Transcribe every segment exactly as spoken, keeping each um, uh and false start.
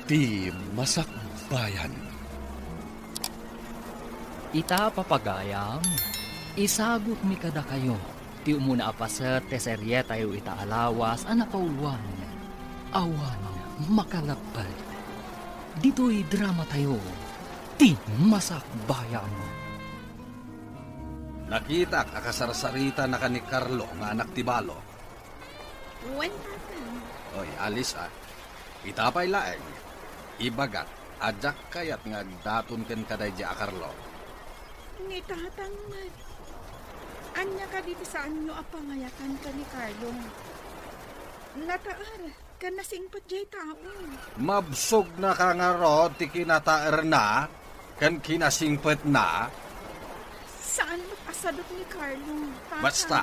Ti Masakbayan. Ita, papagayam, isagutmi kadakayo ti umuna a paset ti serietayo ita a lawas a napauloan, Awan Makalagpet. Ditoy dramatayo, Ti Masakbayan. Nakitak a kasarsaritanaka ni Carlo nga anak ti balo. Wen, Tatang. Oy, Alice, a. Ita pay laeng, ibagak a diak kayat nga agdaton kenka daydiay a Carlo. Ni Tatang met. Ania kadi ti saanyo a pangayatan ken ni Carlo? Nataer ken nasingpet diay tao. Mabsogna ka ngarud ti kinataerna ken kinasingpetna? Saan met a sadut ni Carlo, Tatang. Basta,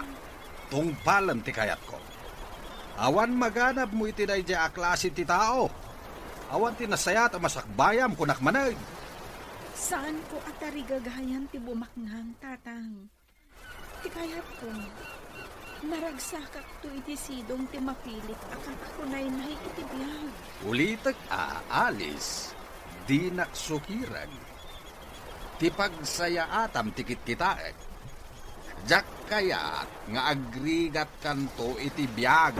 tungpalem ti kayatko. Awan maganabmo iti daydiay a klase ti tao. Awan ti nasayaat a masakbayam, kunak manen. Saanko a tarigagayan ti bumaknang, Tatang. Ti kayatko, naragsakakto iti sidong ti mapilit a kakakunaynay iti biag. Ulitek a, Alice, dinak sukiren. Ti pagsayaatam ti kitkitaek. Diak kayat nga agrigatkanto iti biag.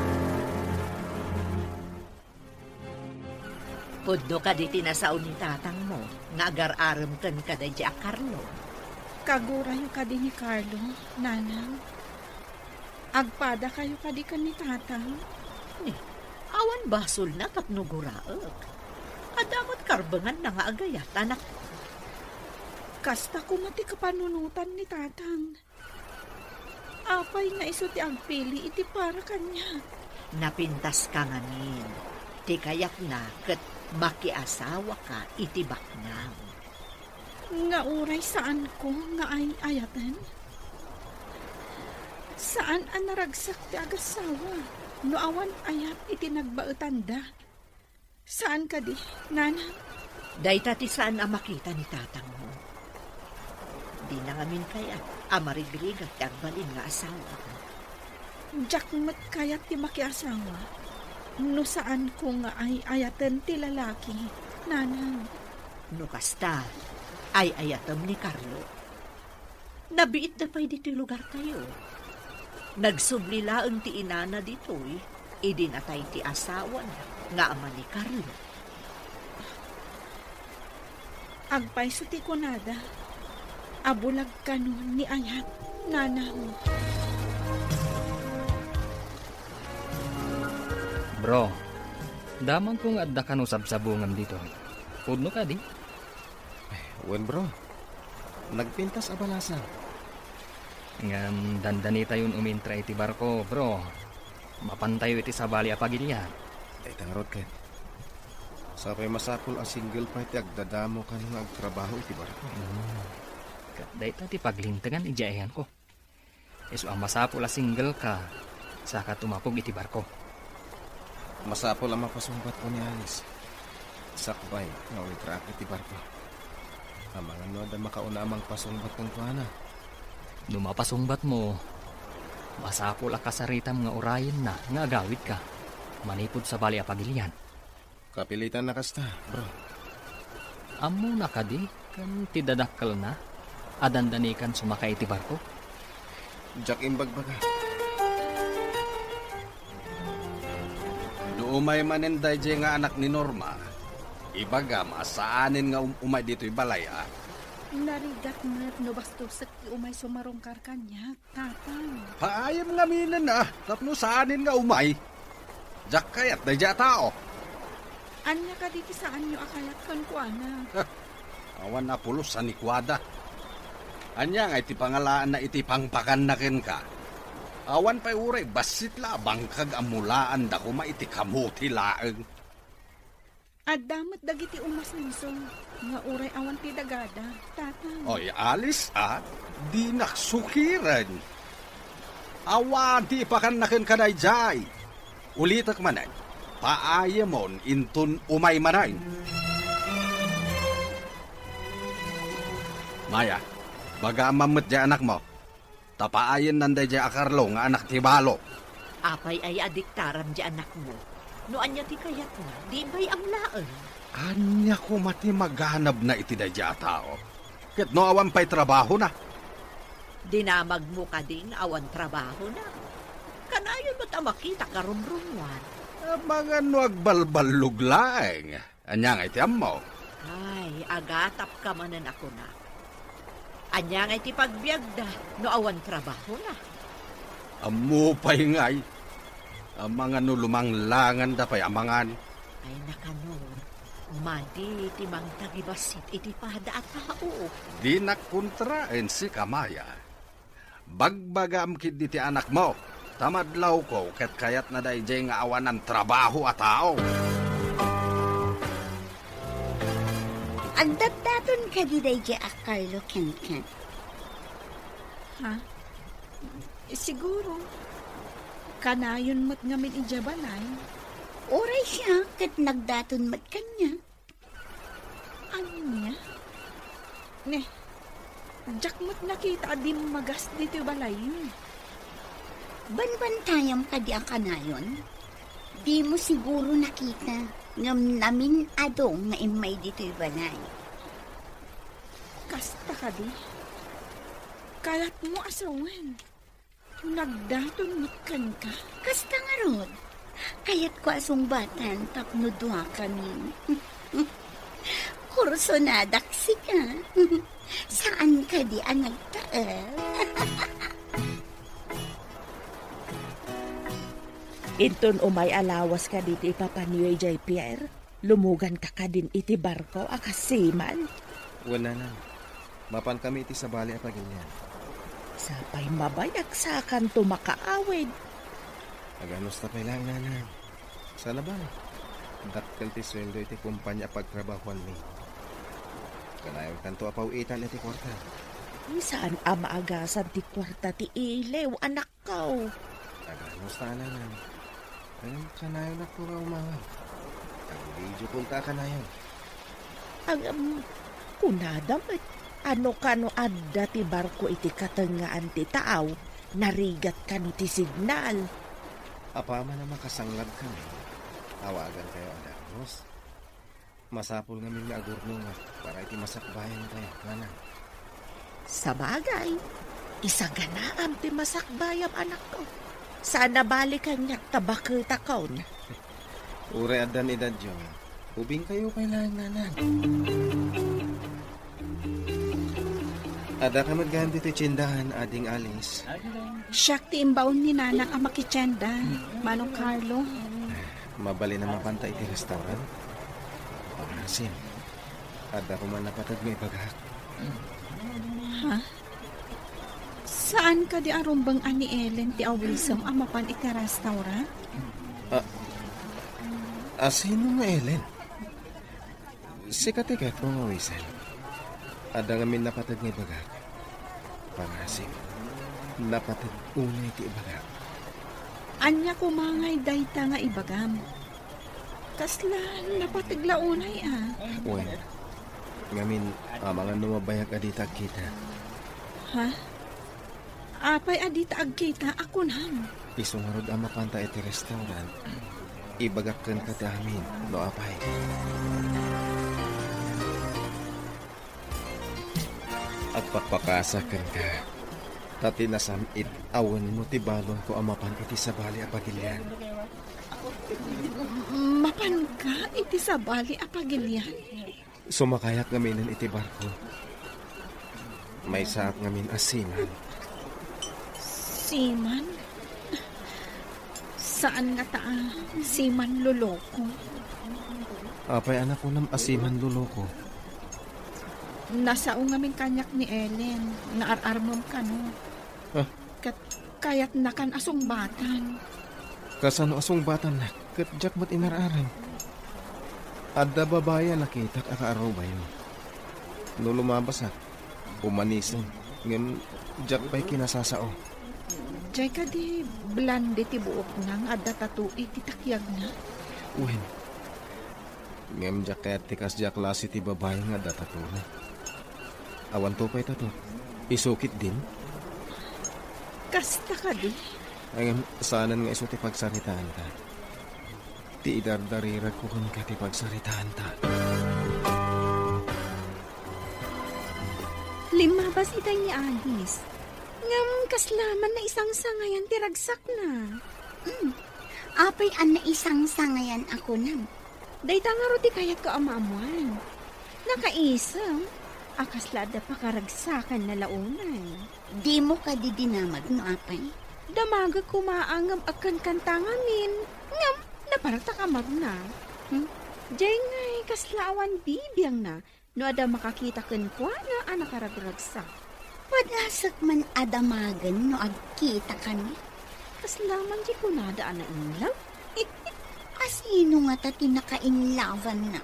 Pudno kadi ti nasao ni tatangmo nga agar-arem kenka daydiay a Carlo? Kagurayo kadi ni Carlo, Nanang? Agpadakayo kadi ken ni Tatang? Ni, awan basolna tapno guraek. Adda met karbenganna nga agayat, anakko. Kasta koma ti kapanunotan ni Tatang. Apay nga isu ti agpili iti para kaniak? Napintaska ngamin. Ti kayatna ket makiasawaka iti baknang. Nga uray saanko nga ay-ayaten? Saan a naragsak ti agassawa no awan ayat iti nagbaetanda? Saan kadi, Nanang? Dayta ti saan a makita ni tatangmo. Dina ngamin kayat a marigrigat ti agbalin nga asawam. Diak met kayat ti makiasawa no saanko nga ay-ayaten ti lalaki, Nanang. No kasta, ay-ayatem ni Carlo. Nabiitda pay ditoy lugartayo. Nagsubli laeng ti inana ditoy idi natay ti asawana nga ama ni Carlo. Agpayso ti kunada a bulag kano ni ayat, Nanang. Bro, damagko nga adda kano sabsabungam ditoy. Pudno kadi? Wen, bro. Nagpintas a balasan. Ngem dandanitayon umintra iti barko, bro. Mapantayo iti sabali a pagilian. Dayta ngarud ket. Sapay masapul a single pay ti agdadamo kano nga agtrabaho iti barko. Hmm. Ket dayta ti paglintegan idiay ayanko. Isu a masapul a single ka, saka tumapog iti barko. Masapul a mapasungbatko ni Alice. Sakbay nga umitraak iti barko. Amangan no adda makauna a mangpasungbat kenkuana. No mapasungbatmo, masapul a kasaritam nga urayenna nga agawidka manipud sabali a pagilian. Kapilitan a kasta, bro. Ammona kadi ken ti dadakkelna a dandanikan sumaka iti barko? Diak imbagbaga. No umay manen daydiay nga anak ni Norma, ibagam a saanen nga um-, umay ditoy balay, a. Narigat met no bastosek ti umay sumarungkar kaniak. Tatang. Paayem ngaminen a tapno saanen nga umay. Diak kayat daydiay a tao. Ania kadi ti saanyo a kayat kenkuana? Awan a pulos a ni kuada. Ania ngay ti pangalaanna iti pangpakanna kenka? Awan pay uray bassit la a bangkag a mulaanda koma iti kamote laeng. Adda met dagiti umasenso nga uray awan ti dagada, Tatang. Oy, Alice, a, dinak sukiren. Awan ti ipakanna kenka daydiay. Ulitek manen, paayemon inton umay manen. Maya, baga met diay anakmo. Ta paayennan daydiay a Carlo nga anak ti balo. Apay aya a diktaram diay anakmo? No ania ti kayatna, di imbay-am laeng. Ania koma ti maganabna iti daydiay a tao? Ket no awan pay trabahona? Dinamagmo kadi nga awan trabahona? Kanayon met a makita a rumrumuar. Amangan no agbalballog laeng. Ania ngay ti ammo? Ay, agatapka manen a kuna. Ania ngay ti pagbiagda no awan trabahona? Ammo pay ngay. Amangan no lumanglanganda pay amangan. Ay, nakanor, madi ti mangtagibassit iti pada a tao. Dinak kontraen sika, Maya. Bagbagam ketdi ti anakmo, ta madlawko ket kayatna daydiay nga awanan trabaho a tao. Agdatdaton kadi daydiay a Carlo kenka? Ha? Siguro. Kanayon met ngamin idiay balay. Uray siak ket nagdaton met kaniak. Ania? Ne, diak met nakita a dimmagas ditoy balayyo. Banbantayam kadi a kanayon? Dimo siguro nakita, ngem namin-ado nga immay ditoy balay. Kasta kadi? Kayatmo a sawen? Nagdaton met kenka? Kasta ngarud. Kayatko a sungbatan tapno duakami. Kursonadak sika. Saan kadi a nagtaeng? Inton umay a lawas kadi ti ipapaniyo idiay pier, lumuganka kadin iti barko a kas seaman? Wen, nanang. Mapankami iti sabali a pagilian. Sapay mabayag sakanto makaawid. Aganusta pay laeng, nanang. Saan a bale, dakkel ti sueldo iti kompania a pagtrabahoanmi. Kanayonkanto a paw-itan iti kuarta. Saan a maagasan ti kuarta ti iliw, anak. Kaw. Aganusta, nanang. Ngem kanayonakto nga umawat. Agbidiokonta a kanayon. Ngem, kunada met, no kano adda ti barko iti katengngaan ti taaw, narigat kano ti signal. Apaman a makasangladkami, awagankayo a dagus. Masapul ngamin nga agurnongak para iti masakbayantayo, nanang. Sabagay, isaganaam ti masakbayam, anakko. Saan a bale kaniak ta baketakon. Uray addan edadyo, ubingkayo pay laeng, nanang. Addaka met gayam ditoy tiendahan, Ading Alice. Siak ti imbaon ni nanang a makitienda, Manong Carlo. Mabalin a mapanta iti restaurant? Pangaasim, adda koma napateg nga ibagak. Ha? Saan kadi a rumbeng a ni Ellen ti awisem a mapan iti restaurant? A, a sino nga Ellen? Sika ti kayatko nga awisem. Adda ngamin napateg nga ibagak. Pangaasim, napateg unay ti ibagak. Ania koma ngay dayta nga ibagam? Kasla napateg la unay a? Wen, ngamin, amangan no mabayag a dita agkita. Ha? Apay a dita agkita a kunam? Isu ngarud a mapanta iti restaurant, ibagak kenka ti amin, no apay. Agpakpakaasak kenka, ta ti nasam-it a wenmo ti balonko a mapan iti sabali a pagilian. Mapanka iti sabali a pagilian? Sumakayak ngaminen iti barko. Maysaak ngamin a seaman. Seaman? Saan ngata a seaman loloko? Apay a nakunam a seaman loloko? Nasao ngamin kaniak ni Ellen nga ar-armem kano. Ah, Ket kayatnakan a sungbatan. Kasano a sungbatannak ket diak met inar-arem? Adda babai a nakitak a kaarubayo. No lumabasak, umanisen, ngem diak pay kinasasao. Diay kadi blonde ti buokna nga adda tattoo iti takiagna? Wen, ngem diak kayat ti kasdiay a klase ti babai nga adda tattoo. Awanto pay tattoo. Isu ketdin? Kasta kadi? Ngem saanen nga isu ti pagsaritaanta. Ti idardariragko kenka ti pagsaritaanta. Limmabas itay ni Alice. Ngem kasla man naisangsangayan ti ragsakna. Mm. Apay a naisangsangayan a kunam? Dayta ngarud ti kayatko a maammoan. Nakaisem a kasla adda pakaragsakanna la unay. Dimo kadi dinamag no apay? Damagek koma a ngem agkankanta ngamin, ngem napartak a marna. Hmm? Diay ngay kasla awan bibiangna no adda makakita kenkuana a nakaragragsak. Padasek man a damagen no agkitakami. Kasla man ti kunada a nainlaw. A sino ngata ti nakainlawanna?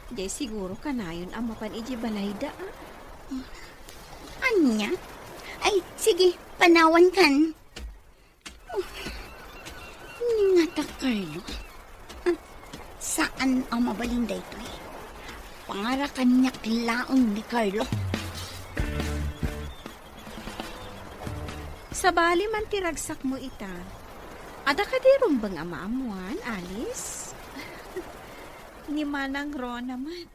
Diay siguro kanayon a mapan idiay balayda, a. Ania? Ay, sige, panawankan. Oh, ni ngata, Carlo. Ah, saan a mabalin daytoy. Para kaniak laeng ni Carlo. Sabali man ti ragsakmo ita. Adda kadi rumbeng a maammoan, Alice? Ni Manang Rona met.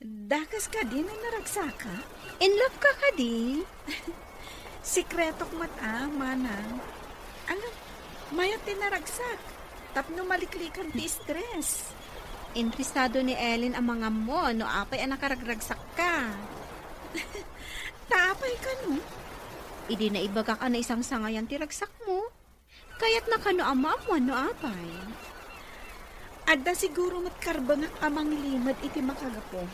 Dakas kadi no naragsaka? In love ka kadi? Sekretok met a, Manang. Ano, mayat ti naragsak tapno maliklikan ti stress. Interesado ni Ellen a mangammo no apay a nakaragragsakka. Ta apay kano? Idi naibagak a naisangsangayan ti ragsakmo, kayatna kano a maammoan no apay. Adda siguro met karbengak a manglimed iti makagapu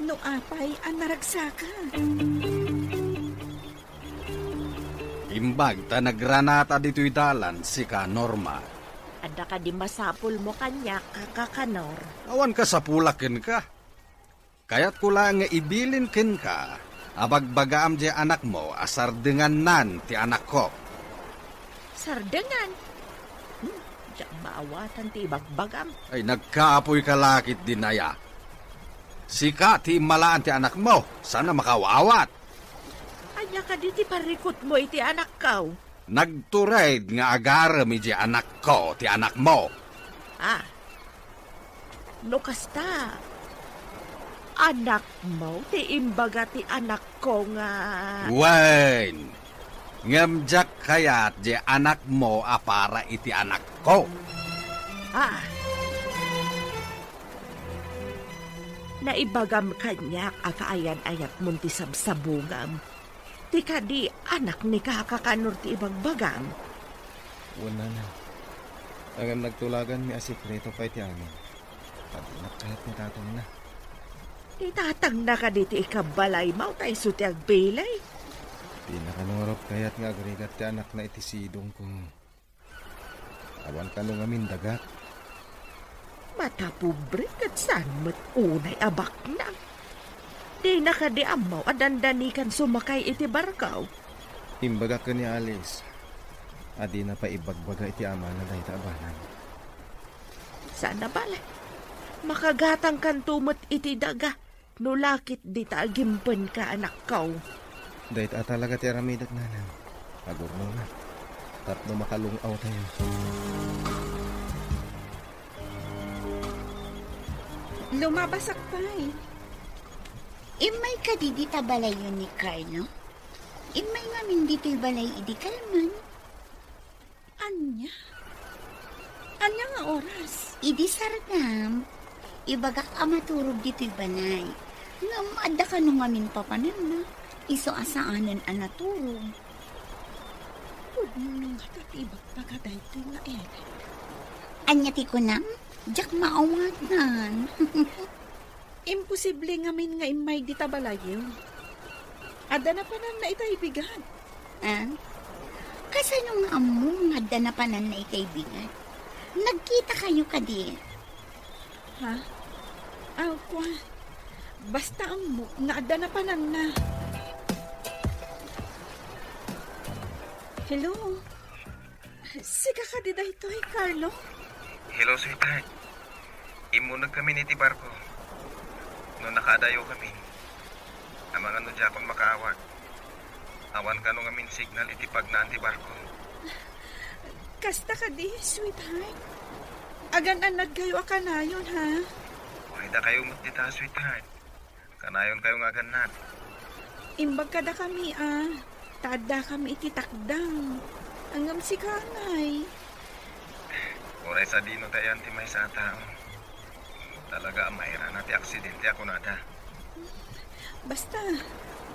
no apay a naragsaka. Imbag ta nagranata ditoy dalan sika, Norma. Adda kadi masapulmo kaniak, Kaka Nor? Awan kasapulak kenka. Kayatko laeng nga ibilin kenka a bagbagaam diay anakmo a sardengannan ti anakko. Sardengan? Hmm, diak maawatan ti ibagbagam. Ay, nagkaapoyka la ketdin aya. Sika ti immalaan ti anakmo, saan a makaawat. Ania kadi ti parikutmo iti anakko? Nagtured nga agarem idiay anakko ti anakmo. Ah. No kasta, anakmo ti imbaga ti anakko nga... Wen, ngem diak kayat diay anakmo a para iti anakko. Ah. Naibagam kaniak a kaayan-ayatmon ti sabsabungam. Ti kadi, anak ni Kaka Kanor ti ibagbagam? Wen, Nana. Ngem nagtulaganmi a sekreto pay ti amin. Ta dinak kayat ni tatangna. Ni tatangna kadi ti ikabbalaymo ta isu ti agbilin? Dina kano ngarud kayat nga agrigat ti anakna iti sidongko. Awan kano ngamin dagak. Matapobre ket saan met unay a baknang. Dina kadi ammo a dandanikan sumakay iti barko? Imbagak ken ni Alice a dina pay ibagbaga iti amana dayta a banag. Saan a bale. Makagatangkanto met iti daga. No la ketdi ta agimpenka, anakko. Dayta talaga ti aramidek, Nanang. Agurnongak tapno makalung-awtayo. Lumabasak pay. Immay kadi dita balayyo ni Carlo? Immay ngamin ditoy balay idi kalman. Ania? Ania nga oras? Idi sardam, ibagak a maturog ditoy balay. Ngem adda kano ngamin papananna, isu a saanen a naturog. Pudno ngata ti ibagbaga daytoy nga Ellen. Ania ti kunam? Diak maawatan. Imposible ngamin nga immay dita balayyo. Adda napananna itay bigat. Ah? Kasano nga ammo nga adda napananna itay bigat? Nagkitakayo kadi? Ha? Aw, kua. Basta ammo nga adda napananna. Hello? Sika kadi daytoy, Carlo? Hello, sweetheart. Immunegkamin iti barko. No nakaadayokamin, amangan no diakon makaawat. Awan kano ngamin signal iti pagnaan ti barko. Kasta kadi, sweetheart? Agan-annadkayo a kanayon, ha? Ay, dakayo met dita, sweetheart. Kanayonkayo nga agannad. Imbag kadakami a ta addakami iti takdang. Ngem sika ngay. Uray sadino ta iyan ti maysa a tao. Talaga a mairana ti aksidente a kunada. Basta,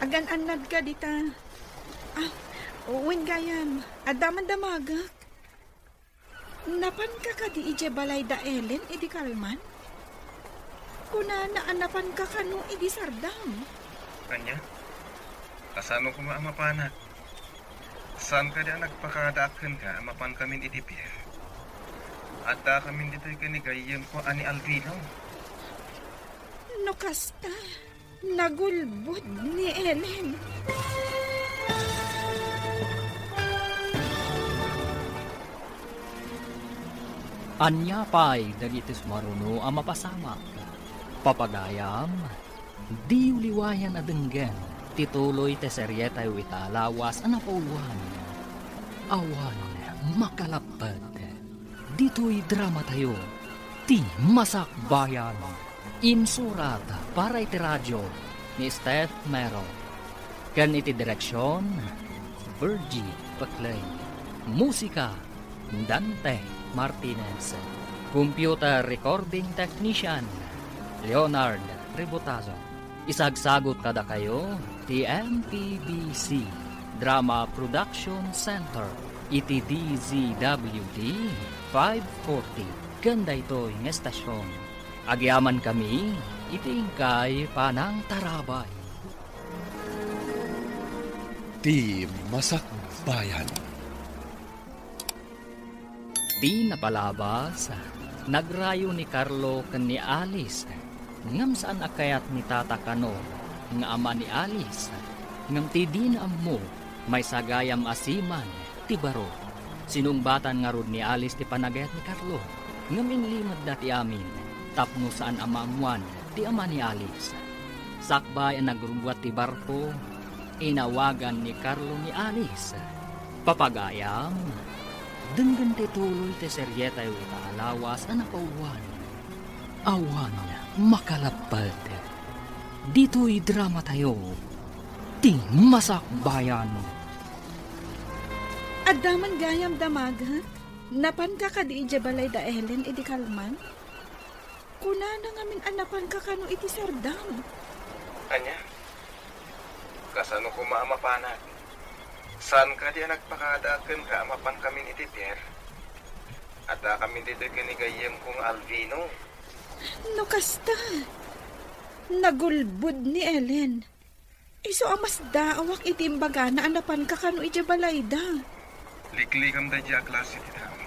agan-annadka dita. Ah, wen gayam, adda man damagek. Napanka kadi idiay balay da Ellen idi kalman? Kunana a napanka kano idi sardam. Ania? Kasano koma a mapanak? Saan kadi a nagpakadaak kenka a mapankamin iti pier? Addakamin ditoy ken ni gayyemko a ni Alvino. No kasta, nagulbod ni Ellen. Ania pay dagiti sumaruno a mapasamak? Papagayam, diyo liwayan a denggen ti tuloy ti serietayo ita a lawas a napauluan. Awan makalapped. Ditoy dramatayo, Ti Masakbayan. Insurat para iti radio ni Steph Mero. Ken iti direksion, Virgie Peclay. Musika, Dante Martinez. Computer recording technician, Leonard Ributazo. Isagsagut kadakayo ti M P B C Drama Production Center iti D Z W T five forty ken daytoy nga estasion. Agyamankami iti inkay panangtarabay. Ti Masakbayan. Ti napalabas, nagrayo ni Carlo ken ni Alice, ngem saan a kayat ni Tata kano nga ama ni Alice. Ngem ti dina ammo, maysa gayam a seaman ti baro. Sinungbatan ngarud ni Alice ti panagayat ni Carlo, ngem inlimedda ti amin tapno saan a maammoan ti ama ni Alice. Sakbay a nagrubbuat ti barko, inawagan ni Carlo ni Alice. Papagayam, denggen ti tuloy ti serietayo ita a lawas a napauluan. Awan makalapped. Ditoy dramatayo, Ti Masakbayan. Adda man gayam damagek, napanka kadi idiay balay da Ellen idi kalman? Kunana ngamin a napanka kano iti sardam. Ania? Kasano koma a mapanak? Saan kadi a nagpakadaak kenka a mapankamin iti pier? Addakamin ditoy ken ni gayyemko nga Alvino. No kasta, nagulbod ni Ellen. Isu a masdaawak iti imbagana a napanka kano idiay balayda. Liklikam daydiay a klase ti tao.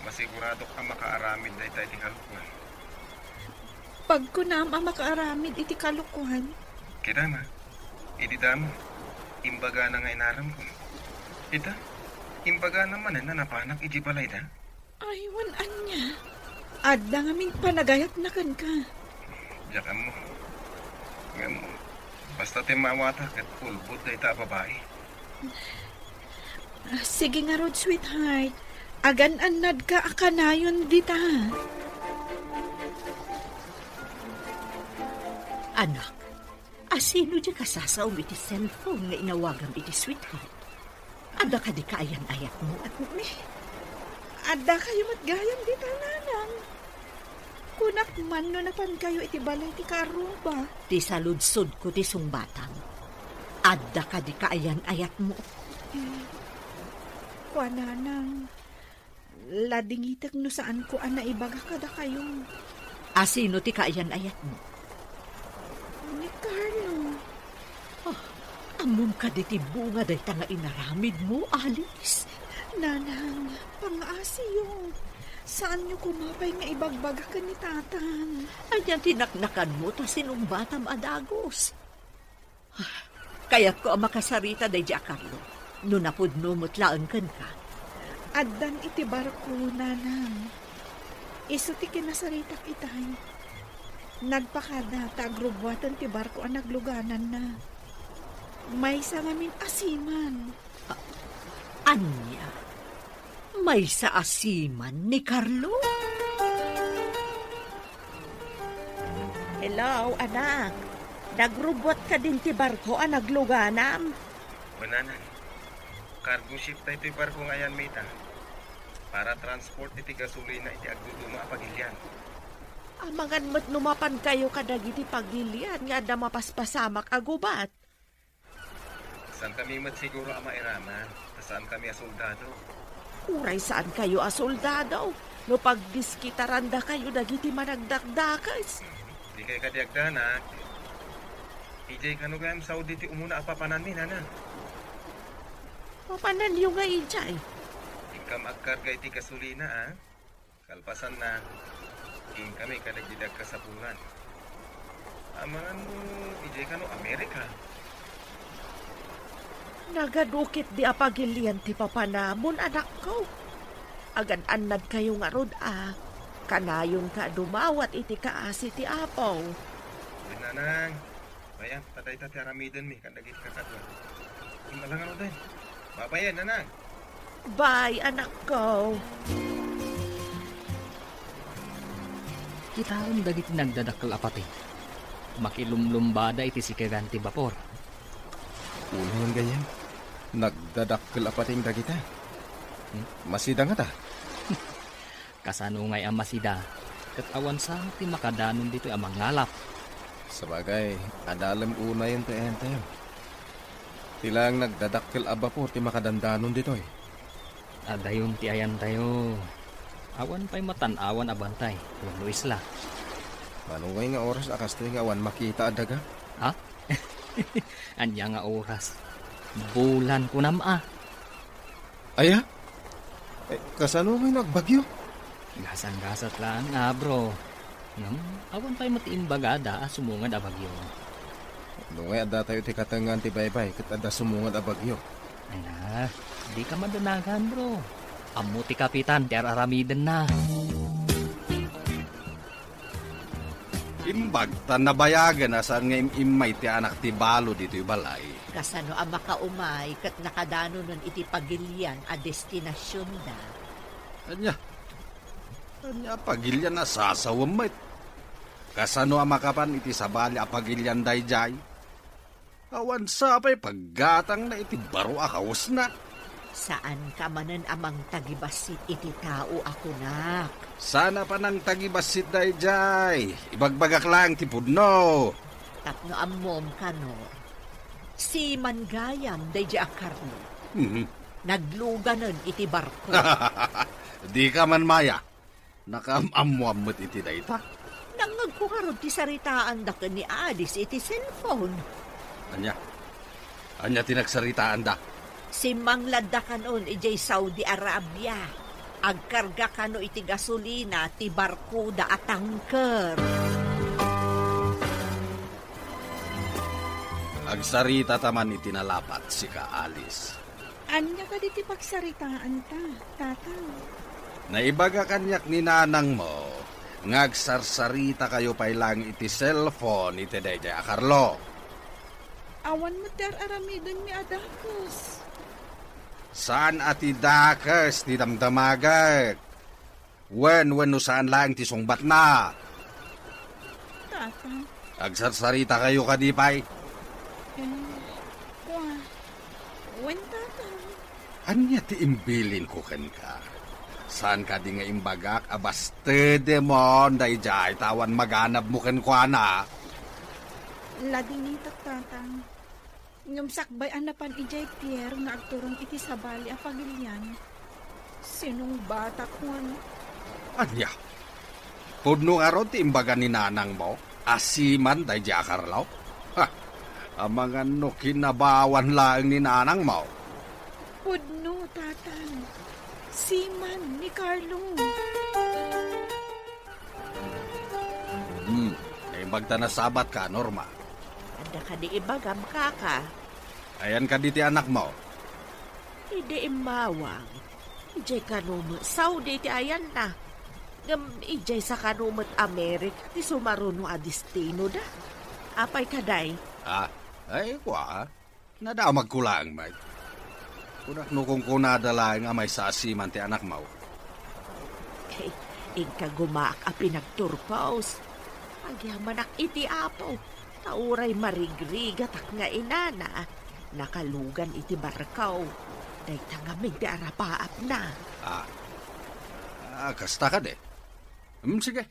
Masiguradok a makaaramid dayta iti kalokuan. Pagkunam a makaaramid iti kalokuan. Kita na, idi damo, imbagana nga inaramko. Ita, imbagana manen a napanak idiay balayda. Ay, wen ania? Adda ngamin panagayatna kenka. Diak ammo. Ngem, basta ti maawatak ket ulbod dayta a babai. Ah, sige ngarud, sweetheart. Agan-annadka a kanayon dita. Anak, asino diay kasasaom iti cellphone nga inawagam iti sweetheart? Adda kadi kaayan-ayatmo? Addakayo met gayam dita, nanang. Kunak man no napankayo iti balay ti kaarruba. Ti saludsodko ti sungbatam. Adda kadi kaayan-ayatmo? Eh, kua, nanang, ladingitek no saanko a naibaga kadakayo. Asino ti kaayan-ayatmo? Ni Carlo. Ah, ammom kadi ti bunga dayta nga inaramidmo, Alice? Nanang, pangaasiyo. Saanyo koma pay nga ibagbaga ken ni Tatang. Ania ti naknakanmo ta sinungbatam a dagus? Ah, kayatko a makasarita daydiay a Carlo, no napudno met laeng kenka. Addan iti barko, nanang. Isu ti kinasaritak itay. Nagpakada ta agrubbuaten ti barko a naglugananna. Maysa ngamin a seaman. A-, ania? Maysa a seaman ni Carlo? Hello, anak. Nagrubbuat kadin ti barko a nagluganam? Wen, nanang. Cargo ship daytoy barko nga ayanmi ita. Para transport iti gasolina iti agduduma a pagilian. Amangan met no mapankayo kadagiti pagilian nga adda mapaspasamak a gubat. Saankami met siguro a mairaman, ta saankami a soldado. Uray saankayo a soldado, no pagdiskitarandakayo dagiti managdakdakes. Dikay kadi agdanag. Idiay kano gayam Saudi ti umuna a papananmi, nanang? Papananyo nga idiay? Inkam agkarga iti gasolina, a? Kalpasanna, inkami kadagiti agkasapulan. Amangan no idiay kano Amerika? Nagadu ketdi a pagilian ti papanamon, anakko. Agan-annadkayo ngarud a, kanayonka a dumawat iti kaasi ti Apo. Wen, nanang. Bayan, ta dayta ti aramidenmi kadagiti kakadua. Imbalangan, Oden. Babayen, nanang. Bye, anakko. Kitaem dagiti nagdadakkel a pateng. Makilumlumbada iti sikegan ti bapor. Unayen gayam, nagdadakkel a pateng dagita. Hmm? Masida ngata. Kasano ngay a masida, ket awan sa ti makadanon ditoy a mangalap. Sabagay, adalem unayen ti ayantayo. Ti laeng nagdadakkel a bapor ti makadandanon ditoy. Adayon ti ayantayo. Awan pay matan-awan a bantay wenno isla. Mano ngay nga oras a kastoy nga awan makita a daga? Ha? Ania nga oras? Bulan kunam a. Aya? Eh, kasano ngay no agbagyo? Gasat-gasat laeng a, bro. Ngem, awan pay met imbagada a sumungad a bagyo. No ngay adda tayo ti katengngaan ti baybay ket adda sumungad a bagyo. Ay na, dika madanagan, bro. Ammo ti kapitan ti ar-aramidenna. Imbag ta nabayagen a saan nga im-immay ti anak ti balo ditoy balay. Kasano a makaumay ket nakadanonen iti pagilian a destinasionda? Ania? Ania a pagilian a sasawem met? Kasano a makapan iti sabali a pagilian daydiay? Awan sa pay paggatangna iti baro a kawesna. Saanka manen a mangtagibassit iti tao a kunak. Saan a panangtagibassit daydiay. Ibagbagak laeng ti pudno. Tapno ammom, Kanor, siman gayam daydiay a Carlo. Mhm. Nagluganen iti barko. Dika man maya. Nakaam-ammoan met iti dayta. Nangngegko ngarud ti saritaanda ken ni Alice iti cellphone. Ania? Ania ti nagsaritaanda? Simmangladda kanon idiay Saudi Arabia. Agkarga kano iti gasolina ti barkoda a tanker. Agsaritata man iti nalapat, sika, Alice. Ania kadi ti pagsaritaanta, Tatang? Naibaga kaniak ni nanangmo nga agsarsaritakayo pay laeng iti cellphone iti daydiay a Carlo. Awan met ti ar-aramidenmi a dakes. Saan a ti dakes ti damdamagek. Wen, wenno saan laeng ti sungbatna? Tatang. Agsarsarita kayo kadi pay? Eh, kua. Wen, Tatang. Ania ti imbilinko kenka? Saan kadi nga imbagak a bastedemon daydiay ta awan maganabmo kenkuana? Ladingitak, Tatang. Ngem sakbay a napan idiay pier nga agturong iti sabali a pagilian, sinungbatakon. Ania? Pudno ngarud ti imbaga ni nanangmo a siman daydiay a Carlo? Ha! Amangan no kinabawan laeng ni nanangmo. Pudno, Tatang. Siman ni Carlo. Hmm, naimbag ta nasabatka, Norma. Adda kadi ibagam, kaka? Ayan kadi ti anakmo? Idi immawang, idiay kano met Saudi ti ayanna. Ngem idiay sa kano met Amerika ti sumaruno a destinoda. Apay kadi? Ah, ay, kua. Nadamagko laeng met. Kunak no kunkunada laeng a maysa a siman ti anakmo. Eh, inka gumaak a pinagturpos. Agyamanak iti Apo, ta uray marigrigatak nga inana, nakalugan iti barko. Dayta ngamin ti arapaapna. Ah, ah, kasta kadi. Hmm, sige.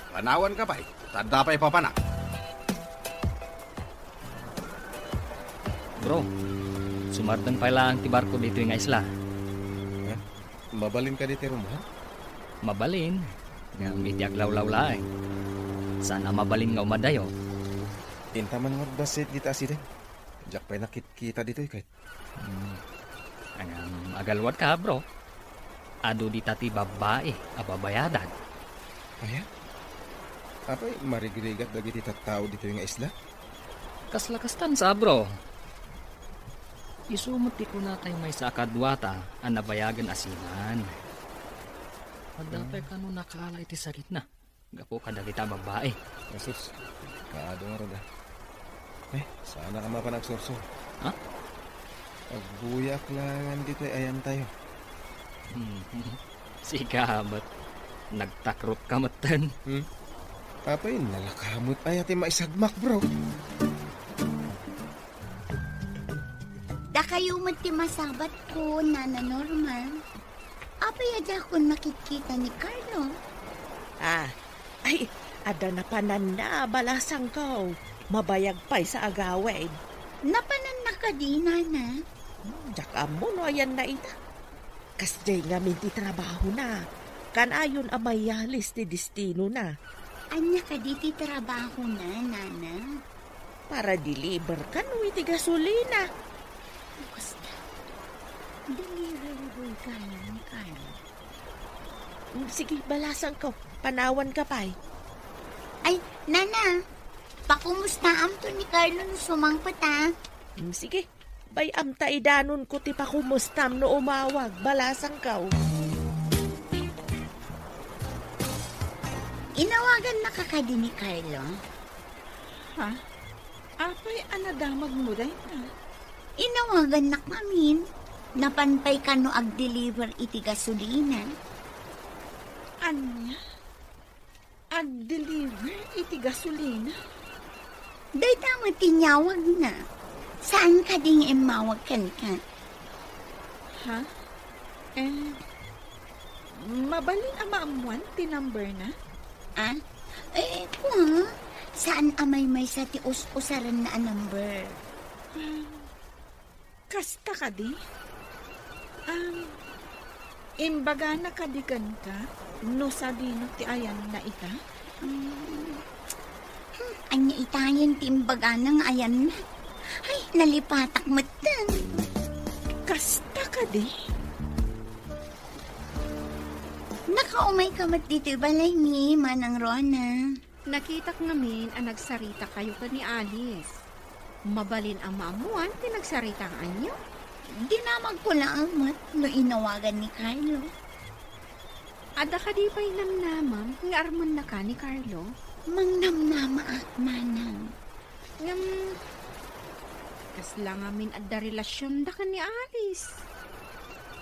Panawanka pay. Ta adda pay papanak. Bro, sumardeng pay laeng ti barko ditoy nga isla. Ha? Mabalin kadi ti rummuar? Mabalin. Ngem iti aglawlaw laeng. Saan a mabalin nga umadayo. Inta man ngarud bassit dita asideng. Diak pay nakitkita ditoy ket. Hmm. Ngem agalwadka, bro. Adu dita ti babbai a babayadan. Aya? Apay, marigrigat dagiti tattao ditoy nga isla? Kasla kastan sa, bro. Isu met ti kunatayo maysa a kaduata a nabayagen a seaman. Adda pay kano nakaala iti sakitna gapu kadagita babbai. Asus, kaadu ngarud a. Eh, saanak a mapan agsursor. Ha? Agbuyaak laengen ditoy ayantayo. Hmm. Sika met. Nagtakrotka metten. Hmm? Apay, nalaka met aya ti maisagmak, bro? Dakayo met ti masabatko, Nana Norma. Apay a diakon makitkita ni Carlo? Ah, ay, adda napananna, balasangko. Mabayag pay sa agawid. Napananna kadi, Nana? Hmm, diak ammo no ayanna ita. Kasdiay ngamin ti trabahona. Kanayon a mayalis ti destinona. Ania kadi ti trabahona, Nana? Para deliver kano iti gasolina. Basta, delivery boy kano ni Carlo. Mm, sige, balasangko. Panawanka pay. Ay, Nana, pakumustaamto ni Carlo no sumangpet, a. Mm, sige. Bay-am ta idanonko ti pakumustam no umawag, balasangko. Inawagannaka kadi ni Carlo? Ha? Apay a nadamagmo dayta? Inawagannak ngamin. Napan pay kano agdeliver iti gasolina. Ania? Agdeliver iti gasolina? Dayta met ti inyawagna. Saan kadi nga immawag kenka? Ha? Eh, mabalin a maammuan ti numberna? Ah? Eh, kua, saan a maymaysa ti us-usarenna a number? Ah, Kasta kadi? Ah, imbagana kadi kenka no sadino ti ayanna ita? Mm. Hmm, ania itayen ti imbagana nga ayanna? Ay, nalipatak metten. Kasta kadi? Nakaumayka met ditoy balay ni Manang Rona. Nakitak ngamin a nagsarita kayo ken ni Alice. Mabalin a maammuan ti nagsaritaanyo? Dinamagko laeng met no inawagan ni Carlo. Adda kadi pay namnamam nga armennaka ni Carlo? Mangnamnamaak, manang. Ngem, kasla ngamin adda relasionda ken ni Alice?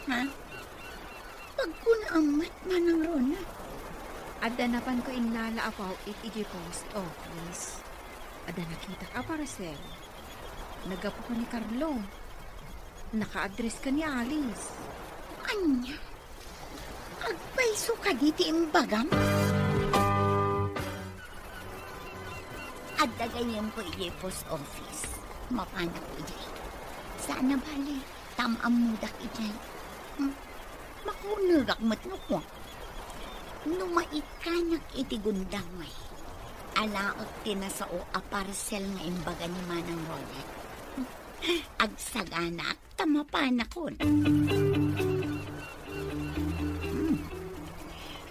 Ha? Pagkunaam met, Manang Rona. Adda napanko innala a paw-it idiay post office. Adda nakitak a parcel. Naggapu ken ni Carlo. Naka-address ken ni Alice. Ania? Agpayso kadi ti imbagam? Adda gayyemko idiay post office. Mapanakko idiay. Saan a bale, ta am-ammodak idiay. Hmm? Makaunegak met no kua. No maikkanak iti gundaway, alaek ti nasao a parcel nga imbaga ni Manang Ronald. Agsaganaak ta mapanakon. Hmm.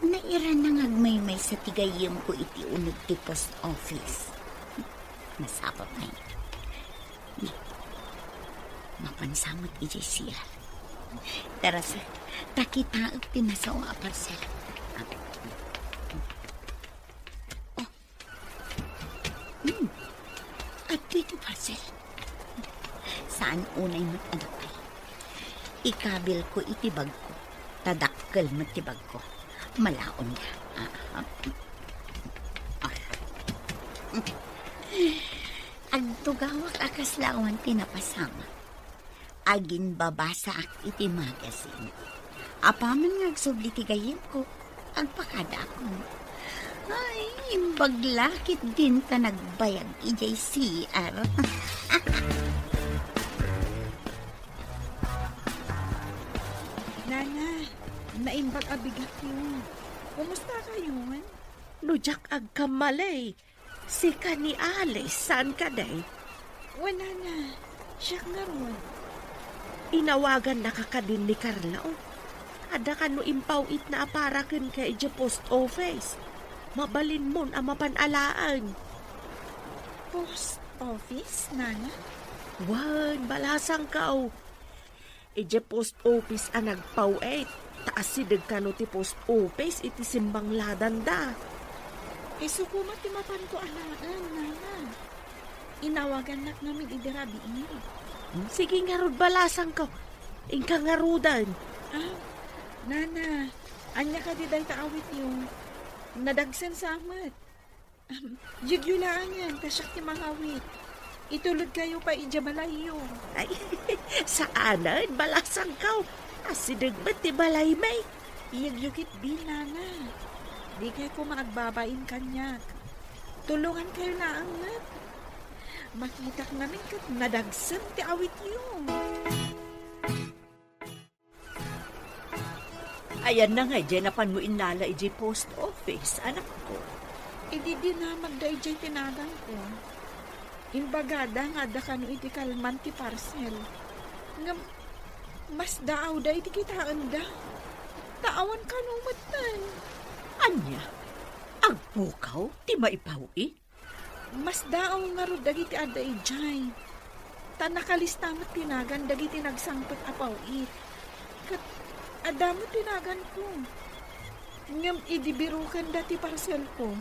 Nairana nga agmaymaysa ti gayyemko iti uneg ti post office. Masapul pay. Mapansa met idiay C R. Tara, sa, ta kitaek ti nasao a parcel. Oh. Hmm. Adtoy ti parcel. Saan unay met a dakkel. Ikabilko iti bagko. Ta dakkel met ti bagko. Malaonda. Ah, ah. Ah. Agtugawak a kasla awan ti napasamak. Aginbabasaak iti magazine. Apaman nga agsubli ti gayyemko, agpakadaakon. Ay, imbag la ketdin ta nagbayag idiay C R. Nana, naimbag a bigatyo. Kumusta kayon? No diak agkamali, sika ni Alice, saan kadi? Wen, Nana, siak ngarud. Inawagannaka kadin ni Carlo. Adda kano impaw-itna a para kenka idiay post office. Mabalinmon a mapan alaen. Post office, Nana? Wen, balasangko. Idiay post office a nagpaw-it, ta asideg kano ti post office iti simbangladanda. Isu koma ti mapanko alaen, Nana. Inawagannak ngamin idi rabiin. Hmm, sige ngarud, balasangko. Inka ngaruden. Ah, Nana, ania kadi dayta awityo? Nadagsen sa met. Ahem, yegyo laengen, ta siak ti mangawit. Itulodkayo pay idiay balayyo. Ay, saanen, balasangko. Asideg met ti balaymi. Yegyo ketdi, Nana. Dikay koma agbabain kaniak. Tulongankayo laeng met. Makitak ngamin ket nadagsen ti awityo. Ayanna nga idiay napanmo innala idiay post office, anakko? Idi dinamagda idiay tinaganko, imbagada nga adda kano iti kalman ti parcel. Ngem, masdaawda iti kitaenda. Ta awan kano metten. Ania? Agpukaw ti maipaw-it? Masdaaw ngarud dagiti adda idiay. Ta nakalista met ti nagan dagiti nagsangpet a paw-it. Ket adda met ti naganko. Ngem idi birukenda ti parselko,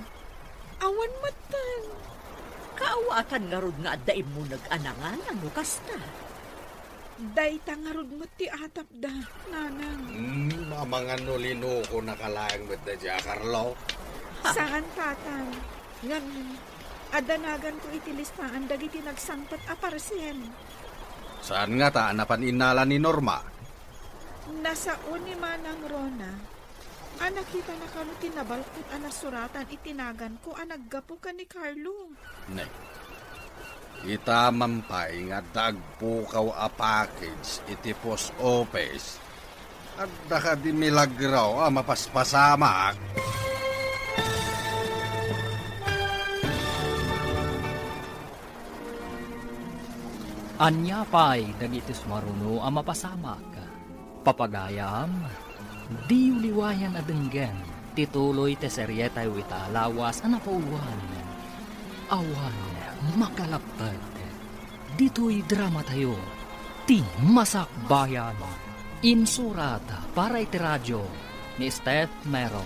awan metten. Kaawatan ngarud nga adda immuneg a nangalan no kasta. Dayta ngarud met ti atapda, Nanang. Hmm, amangan no linukonaka laeng met daydiay a Carlo? Saan, Tatang. Ngem, adda naganko iti listaan dagiti nagsangpet a parcel. Saan ngata a napan innala ni Norma? Nasao ni Manang Rona. A nakitanaka no ti nabalkot a nasuratan iti naganko a naggapu ken ni Carlo. Ne. Ita man pay nga adda agpukaw a package iti post office. Adda kadi milagro a mapaspasamak? Ania pay dagiti sumaruno a mapasamak? Papagayam, diyo liwayan a denggen ti tuloy ti serietayo ita a lawas a napauluan, Awan Makalapped. Ditoy dramatayo, Ti Masakbayan. Insurat para iti radio ni Steph Mero.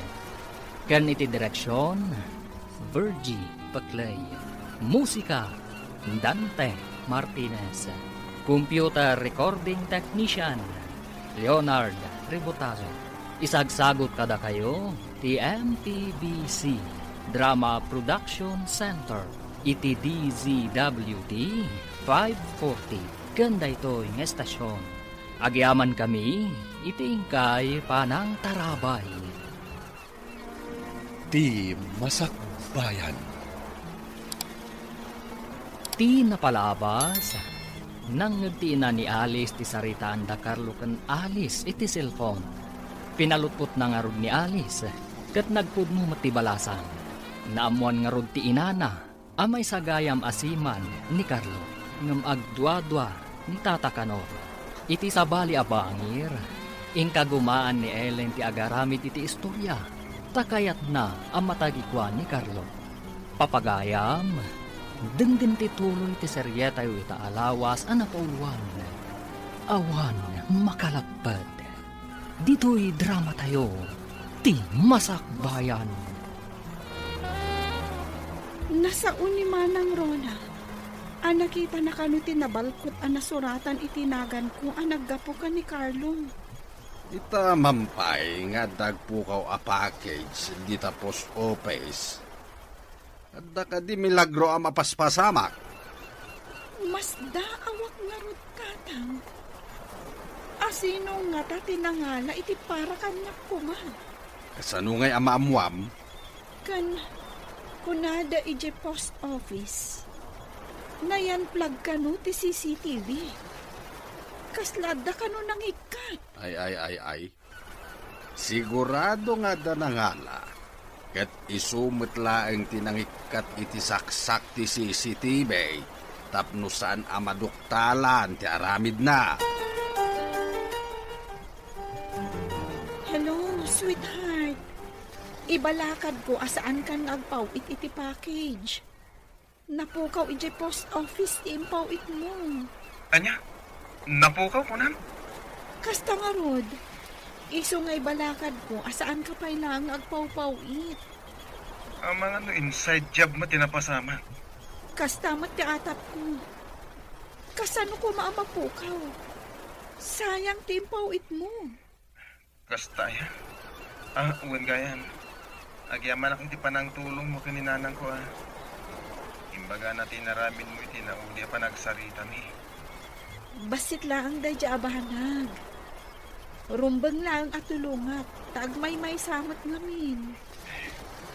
Ken iti direksion, Virgie Peclay. Musika, Dante Martinez. Computer recording technician, Leonard Ributazo. Isagsagot kadakayo ti M T B C Drama Production Center iti D Z W T five forty. Ken daytoy nga estasion, agyamankami iti inkay panangtarabay. Ti Masakbayan. Ti napalabas, nangngeg ti ina ni Alice ti saritaan da Carlo ken Alice iti cellphone. Pinalutpotna ngarud ni Alice, ket nagpudno met ti balasang. Naammoan ngarud ti inana a maisagayam a seaman ni Carlo, ngem agduadua ni Tata Canor. Iti sabali a bangir, inkagumaan ni Ellen ti agaramid iti istoria, ta kayatna a matagikua ni Carlo. Papagayam, denggen ti tuloy ti serietayo ita a lawas a napauluan, Awan Makalapped. Ditoy dramatayo, Ti Masakbayan. Nasao ni Manang Rona a nakitana kano ti nabalkot a nasuratan iti naganko a naggapu ken ni Carlo. Ita man pay nga adda agpukaw a package dita post office. Adda kadi milagro a mapaspasamak? Masdaawak ngarud, Tatang. Asino ngata ti nangala iti para kaniak koma? Kasano ngay a maammuam? Kan, kunada idiay post office, nayan-plug kano ti C C T V. Kasla adda kano nangikkat? Ay, ay, ay, ay. Sigurado nga adda nangala. Ket isu met laeng ti nangikkat iti saksak ti C C T V tapno saan a maduktalan ti aramidna. Hello, sweetheart. Ibalakadko a saankan nga agpaw-it iti package. Napukaw idiay post office ti impaw-itmo. Ania? Napukaw, kunam? Kasta ngarud, isu nga ibalakadko a saanka pay laeng nga agpawpaw-it. Amangan no inside job met ti napasamak. Kasta met ti atapko. Kasano koma a mapukaw? Sayang ti impaw-itmo. Kasta aya? Ah, wen gayam. Agyamanak iti panangtulongmo ken ni nanangko, a. Imbagana ti inaramidmo iti naudi a panagsaritami. Bassit laeng daydiay a banag. Rumbeng laeng a tulongak, ta agmaymaysa met ngamin.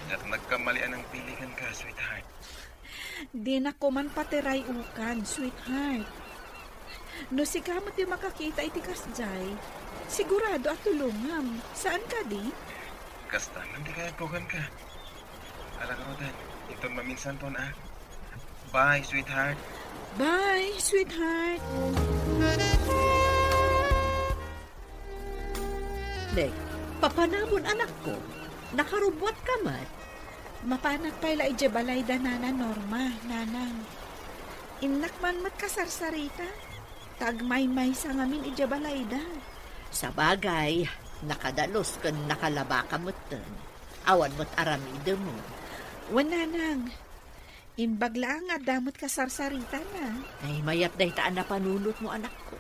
Diak nagkamali a nangpili kenka, sweetheart. Dinak koman patiray-ukan, sweetheart. No sika met ti makakita iti kasdiay, sigurado a tulongam. Saan kadi? Kasta man ti kayatko kenka. Ala ngaruden, inton maminsanton, a. Bye, sweetheart. Bye, sweetheart. Dek, papanamon, anakko. Nakarubbuatka met. Mapanak pay la idiay balayda Nana Norma, nanang. Innak man met kasarsarita, ta agmaymaysa ngamin idiay balayda. Sabagay, nakadalus ken nakalabaka metten. Awan met aramidem. Wen, nanang. Imbag laeng nga adda met kasarsaritana. Ay, mayat dayta a napanunotmo, anakko.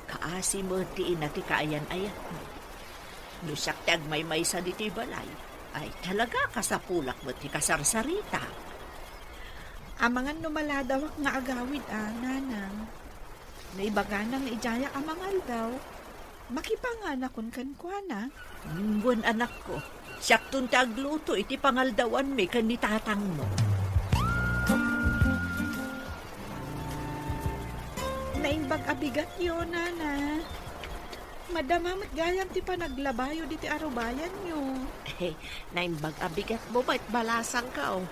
Kaasi met ti ina ti kaayan-ayatmo. No siak ti agmaymaysa ditoy balay, ay, talaga, kasapulak met ti kasarsarita. Amangan no maladawak nga agawid, a, nanang. No ibagana nga idiayak a mangaldaw, makipanganakon kenkuana. Mm, wen, anakko, siakton ti agluto iti pangaldawanmi ken ni tatangmo. Naimbag a bigatyo, nana. Madama met gayam ti panaglabayo diti arubayanyo. Naimbag a bigatmo met, balasangko.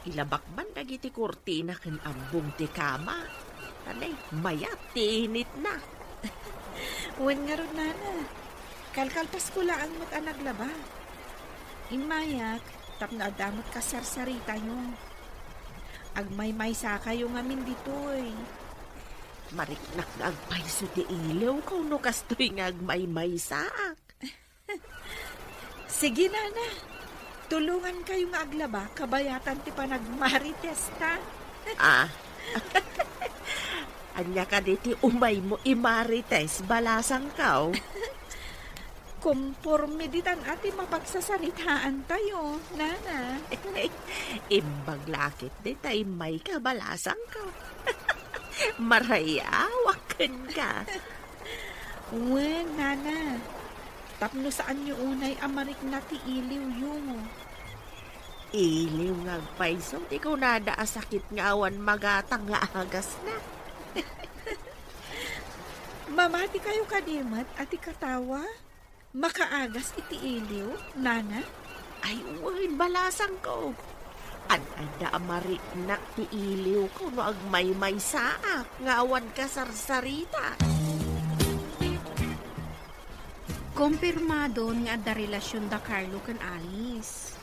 Ilabak man dagiti kurtina ken abbong ti kama. Anay, mayat ti initna. Wen ngarud, nana, kalkalpasko laeng met a naglaba. Immayak, tapno adda met kasarsaritayo. Agmaymaysakayo ngamin ditoy. Mariknak nga agpayso ti iliwko no kastoy nga agmaymaysaak. Sige, nana. Tulongankayo nga aglaba kabayatan ti panagmaritesta. Ah. Ania kadi ti umaymo imarites, balasangko? Komporme ditan a ti mapagsasaritaantayo, nana. Imbag la ket dita immayka, balasangko. Marayawak kenka. Wen, nana. Tapno saanyo unay a marikna ti iliwyo. Iliw nga agpayso ti kunada a sakit nga awan magatang nga agasna. Mamatikayo kadi met a ti katawa? Makaagas iti iliw, nana? Ay, wen, balasangko. Ad-adda a mariknak ti iliwko no agmaymaysaak nga awan kasarsarita. Kompirmadon nga adda relasion da Carlo ken Alice.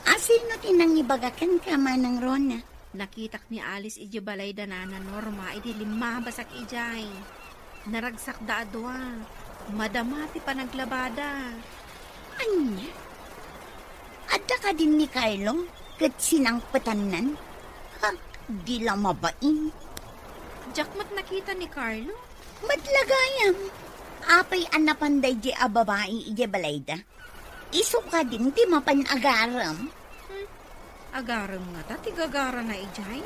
Asino ti nangibaga kenka, Manang Rona? Nakitak ni Alice idiay balay da Nana Norma idi limmabasak idiay. Naragsakda a dua. Madama ti panaglabada. Ania? Adda kadin ni Carlo ket sinangpetannan? Ha, di la mabain. Diak met nakita ni Carlo. Met la gayam, apay a napan daydiay a babai idiay balayda? Isu kadin ti mapan agarem? Hmm. Agarem ngata ti gagarana idiay?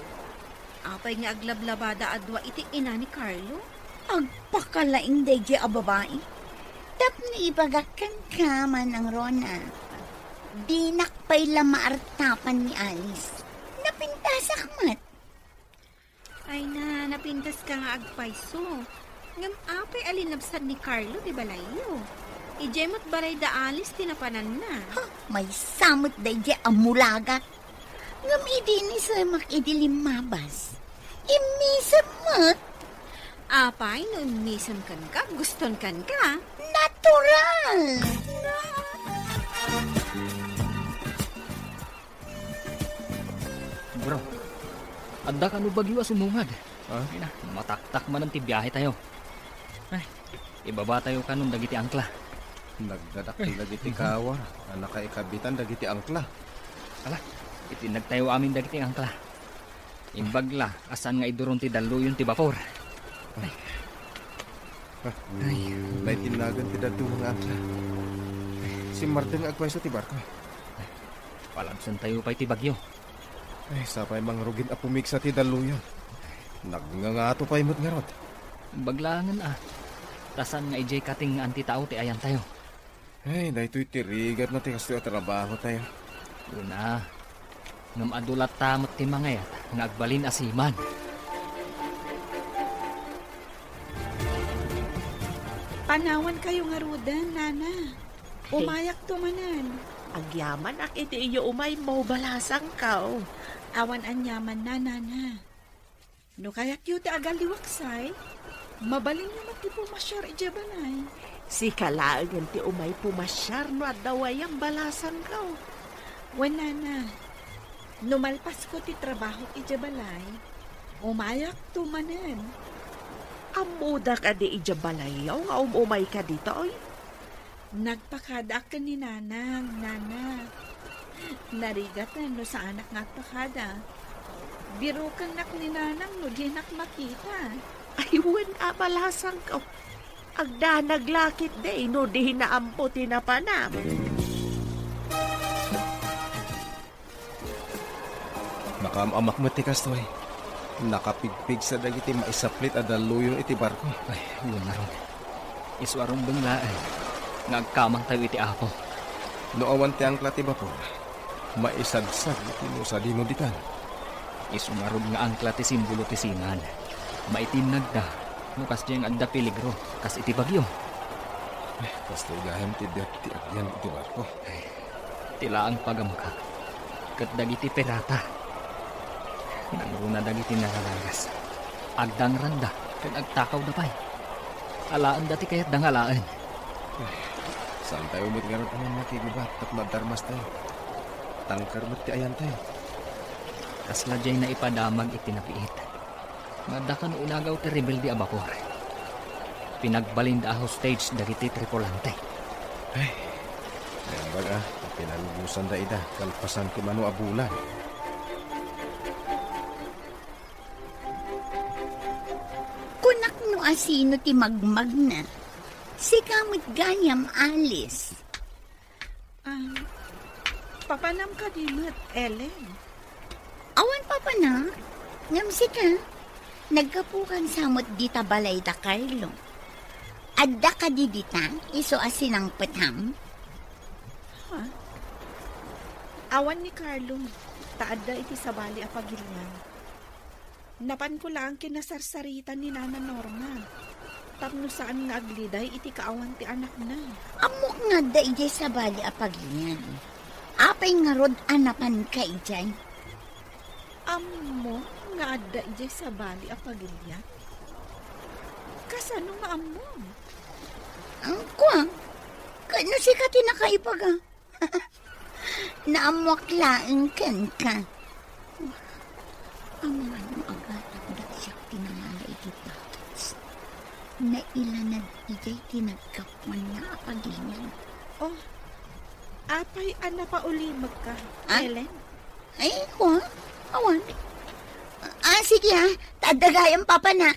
Apay nga aglablabada a dua iti ina ni Carlo? Agpakalaing daydiay a babai. Tapno ibagak kenka, Manang Rona, dinak pay la maartapan ni Alice. Napintasak met. Ay na, napintaska nga agpayso. Ngem apay a linabsan ni Carlo ti balayyo? Idiay met balay da Alice ti napananna. Ha, maysa met daydiay a mulagat. Ngem idi inisemak idi limmabas, immisem met. Apay no immisem kenka, guston kenka? Natural! Bro, adda kano bagyo a sumungad? Ha? Ay na, mataktak manen ti biahe tayo. Ay, ibaba tayo kanon dagiti angkla. Nagdadakkel dagiti kawar a nakaikabitan dagiti angkla. Ala, itinag tayo amin dagiti angkla. Imbag la, a saan nga iduron ti dalluyon ti bapor. Ay. Ay. Naitinnagan ti dadduma nga angkla. Simmardeng nga agpayso ti barko. Palabsan tayo pay ti bagyo. Ay, sapay mangrugin a pumigsa ti dalluyon. Nagngangato pay met ngarud. Imbag laengen a. Ta saan nga idiay katengngaan ti tao ti ayantayo. Ay, daytoy ti rigat na ti kastoy a trabaho tayo. Una, ngem adu latta met ti mangayat nga agbalin a seaman. Panawankayo ngaruden, Nana. Umayakto manen. Agyamanak iti iyo umay mo, balasangko. Awan aniamanna, Nana. No kayatyo ti agaliwaksay, mabalinyo met ti pumasiar idiay balay. Sika laengen ti umay pumasiar no adda wayam, balasangko. Wen, Nana, no malpasko ti trabahok idiay balay, umayakto manen. Ammoda kadi idiay balayyo nga um-umayka ditoy? Nagpakadaak ken ni Nanang, Nana. Narigaten no saanak nga agpakada. Birokennak ni Nanang no dinak makita. Ay, wen a, balasangko. Agdanag la ketdi no dina ammo ti napanam. Nakaam-amak met ti kastoy. Nakapigpigsa dagiti maisaplit a dalluyon iti barko. Ay, wen ngarud. Isu a rumbeng laeng nga agkamangtayo iti Apo. No awan ti angkla ti bapor, maisagsag iti no sadino ditan. Isu ngarud nga angkla ti simbolo ti seaman. Maitinnagda no kasdiay nga adda peligro, kas iti bagyo. Ay, kastoy gayam ti biag ti agyan iti barko. Ay, ti laeng pagamkak ket dagiti pirata. Nangruna dagiti nararagas. Agdangranda ken agtakawda pay. Alaenda ti kayatda nga alaen. Saantayo met ngarud a makigubat tapno agdarmastayo. Tangker met ti ayantayo. Kasla diay naipadamag iti napiit. Nga adda kano inagaw ti rebelde a bapor. Pinagbalinda a hostage dagiti tripulante. Ay, naimbag a, pinalubosanda ida kalpasan ti mano a bulan. Kunak no asino ti magmagna. Sika met gayam, Alice. Ah, papanam kadi met, Ellen? Awan papanak, ngem sika, naggapukan sa met dita balay da Carlo. Adda kadi dita, isu a sinangpetam? Ha? Awan ni Carlo, ta adda iti sabali a pagilian. Napanko laeng kinasarsaritan ni Nana Norma tapno saan nga agliday iti kaawan ti anakna. Ammok nga adda idiay sabali a pagilian. Apay ngarud a napanka idiay? Ammom nga adda idiay sabali a pagilian? Kasano nga ammom? Ang kuwang, kano sika ti nakaibaga? Naammoak laeng kenka. Amangan no agatagda siak ti nangala iti dakes. Nailanad idiay ti naggapuanna a pagilian. Oh, apay a napaulimekka, Ah? Ellen? Ay, ko, awan. Ah, sige, ah. Ta adda gayam papana.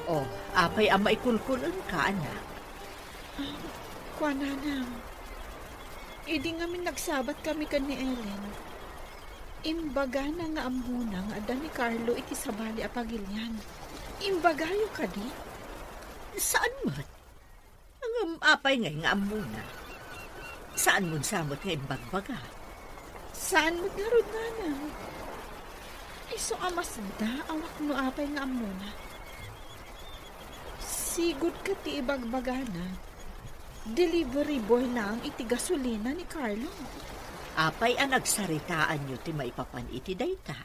Oh, apay a maikulkul-enka, anak? Kuanana, Idi ngamin nagsabat kami ken ni Ellen, imbagana nga ammona nga adda ni Carlo iti sabali a pagilian. Imbagayo kadi? Saan met. Ngem apay ngay nga ammona? Saan mo sa met nga imbagbaga? Saan met ngarud, nanang? Isu a masdaawak no apay nga ammona. Sigud ket ti ibagbagana, delivery boy laeng iti gasolina ni Carlo. Apay a nagsaritaanyo ti maipapan iti dayta?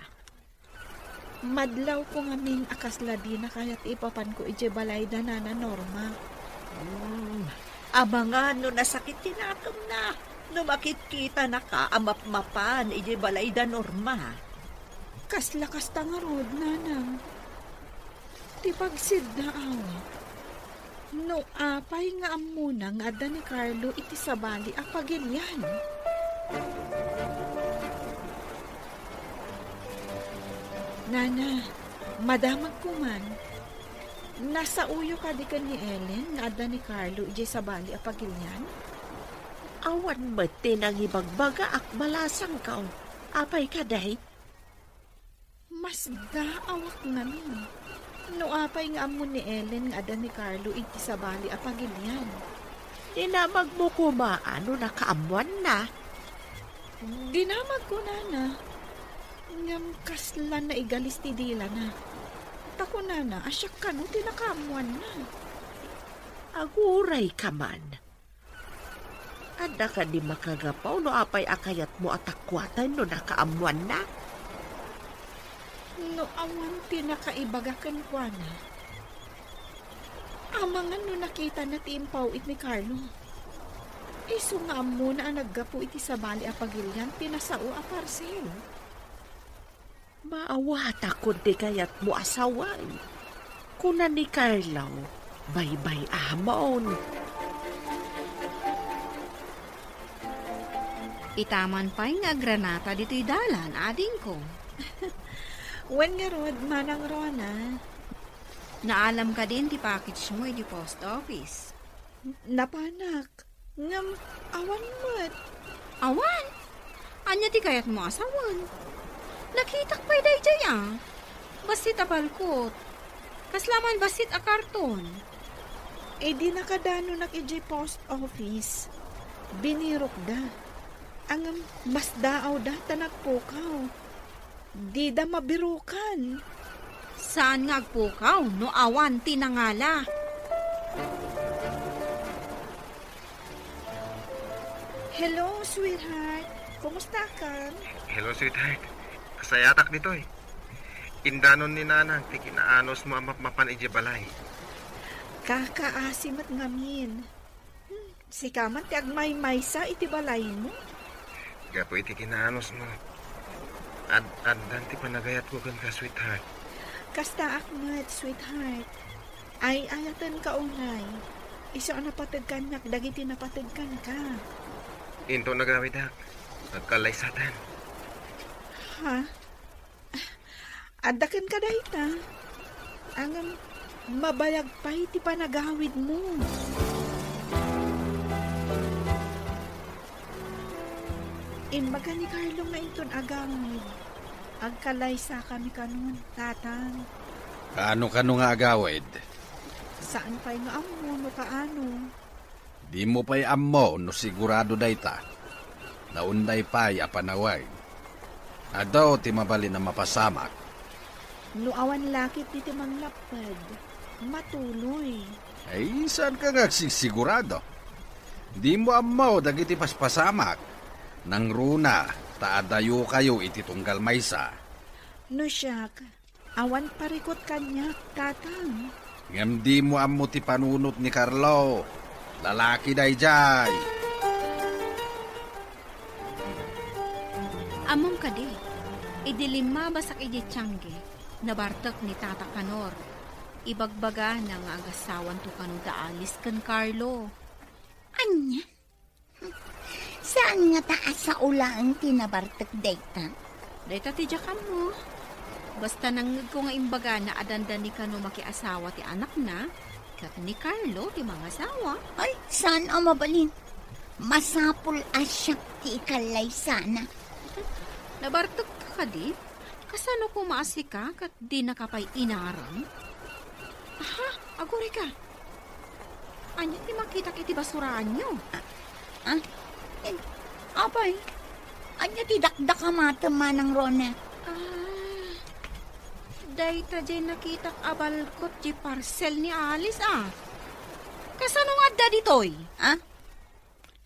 Madlawko ngamin a kasla dina kayat ipapanko idiay balay da Nana Norma. Hmm, amangan no nasakit ti nakemna no makitkitanaka a mapmapan idiay balay da Norma. Kasla kasta ngarud, nanang. Ti pagsiddaawak, no apay nga ammona nga adda ni Carlo iti sabali a pagilian. Nana, madamagko man. Nasaoyo kadi ken ni Ellen nga adda ni Carlo idiay sabali a pagilian? Awan met ti nangibagbagaak, balasangko. Apay kadi? Masdaawak ngamin. No apay nga ammo ni Ellen nga adda ni Carlo iti sabali a pagilian? Dinamagmo koma no nakaammoanna? Dinamagko, nana. Ngem kasla naigalis ti dilana. Ta kunana a siak kano ti nakaammoanna. Agurayka man. Adda kadi makagapu no apay a kayatmo a takuaten no nakaammoanna? No awan ti nakaibaga kenkuana, amangan no nakitana ti impaw-it ni Carlo. Isu nga ammona a naggapu iti sabali a pagilian ti nasao a parsel. Maawatakon ti kayatmo a sawen, kuna ni Carlo, baybay-amon. Itaman pay nga agranata ditoy dalan, adingko. Wen ngarud, Manang Rona. Naalam kadin ti package mo iti post office? Napanak. Ngem awan met. Awan? Ania ti kayatmo a sawen? Nakitak pay daydiay a. Bassit a balkot. Kasla man bassit a karton. Idi nakadanonak idiay post office, binirokda. Ngem masdaawda ta nagpukaw. Dida mabirukan. Saan nga agpukaw no awan ti nangala? Hello, sweetheart. Kumusta ka? Hello, sweetheart. Kasayatak ditoy. Indanon ni Nanang ti kinaanosmo a mapmapan idiay balay. Kakaasi met ngamin. Hmm, sika man ti agmaymaysa iti balaymo? Gapu iti kinaanosmo, ad-addan ti panagayatko kenka, sweetheart. Kastaak met, sweetheart. Ay-ayatenka unay. Isu a napateg kaniak dagiti napateg kenka. Inton agawidak, agkallaysatan. Ha? Adda kenka dayta. Ngem mabayag pay ti panagawidmo. Imbaga ni Carlo nga inton agawid, agkallaysakami kanon, Tatang. Kaano-kano nga agawid? Saan pay nga ammo no kaano. Dimo pay ammo no sigurado dayta. Naunday pay a panawen. Adu ti mabalin a mapasamak. No awan lakit diti manglapped, matuloy. Ay, saanka nga agsigsigurado? Dimo ammo dagiti paspasamak. Nangruna, ta adayokayo iti tunggal maysa. No siak, awan parikut kaniak, Tatang. Ngem dimo ammo ti panunot ni Carlo. Lalaki daydiay. Ammom kadi, idi limmabasak idiay tiangge, nabartek ni Tata Kanor. Ibagbagana nga agasawanto kano da Alice ken Carlo. Ania? Saan ngata a sao laeng ti nabartek dayta? Dayta ti diak ammo. Basta nangngegko nga imbagana a dandani kano makiasawa ti anakna, ket ni Carlo ti mangasawa. Ay, saan a mabalin. Masapul a siak ti ikallaysana. Nabartek ka kadi? Kasano koma a sika ket dinaka pay inaram? Aha, agurayka. Ania ti makitak iti basuraanyo? Ah, eh, apay, ania ti dakdakam, Manang Rona? Ah, dayta diay nakitak a balkot diay parcel ni Alice, a. Kasano nga adda ditoy? Ah?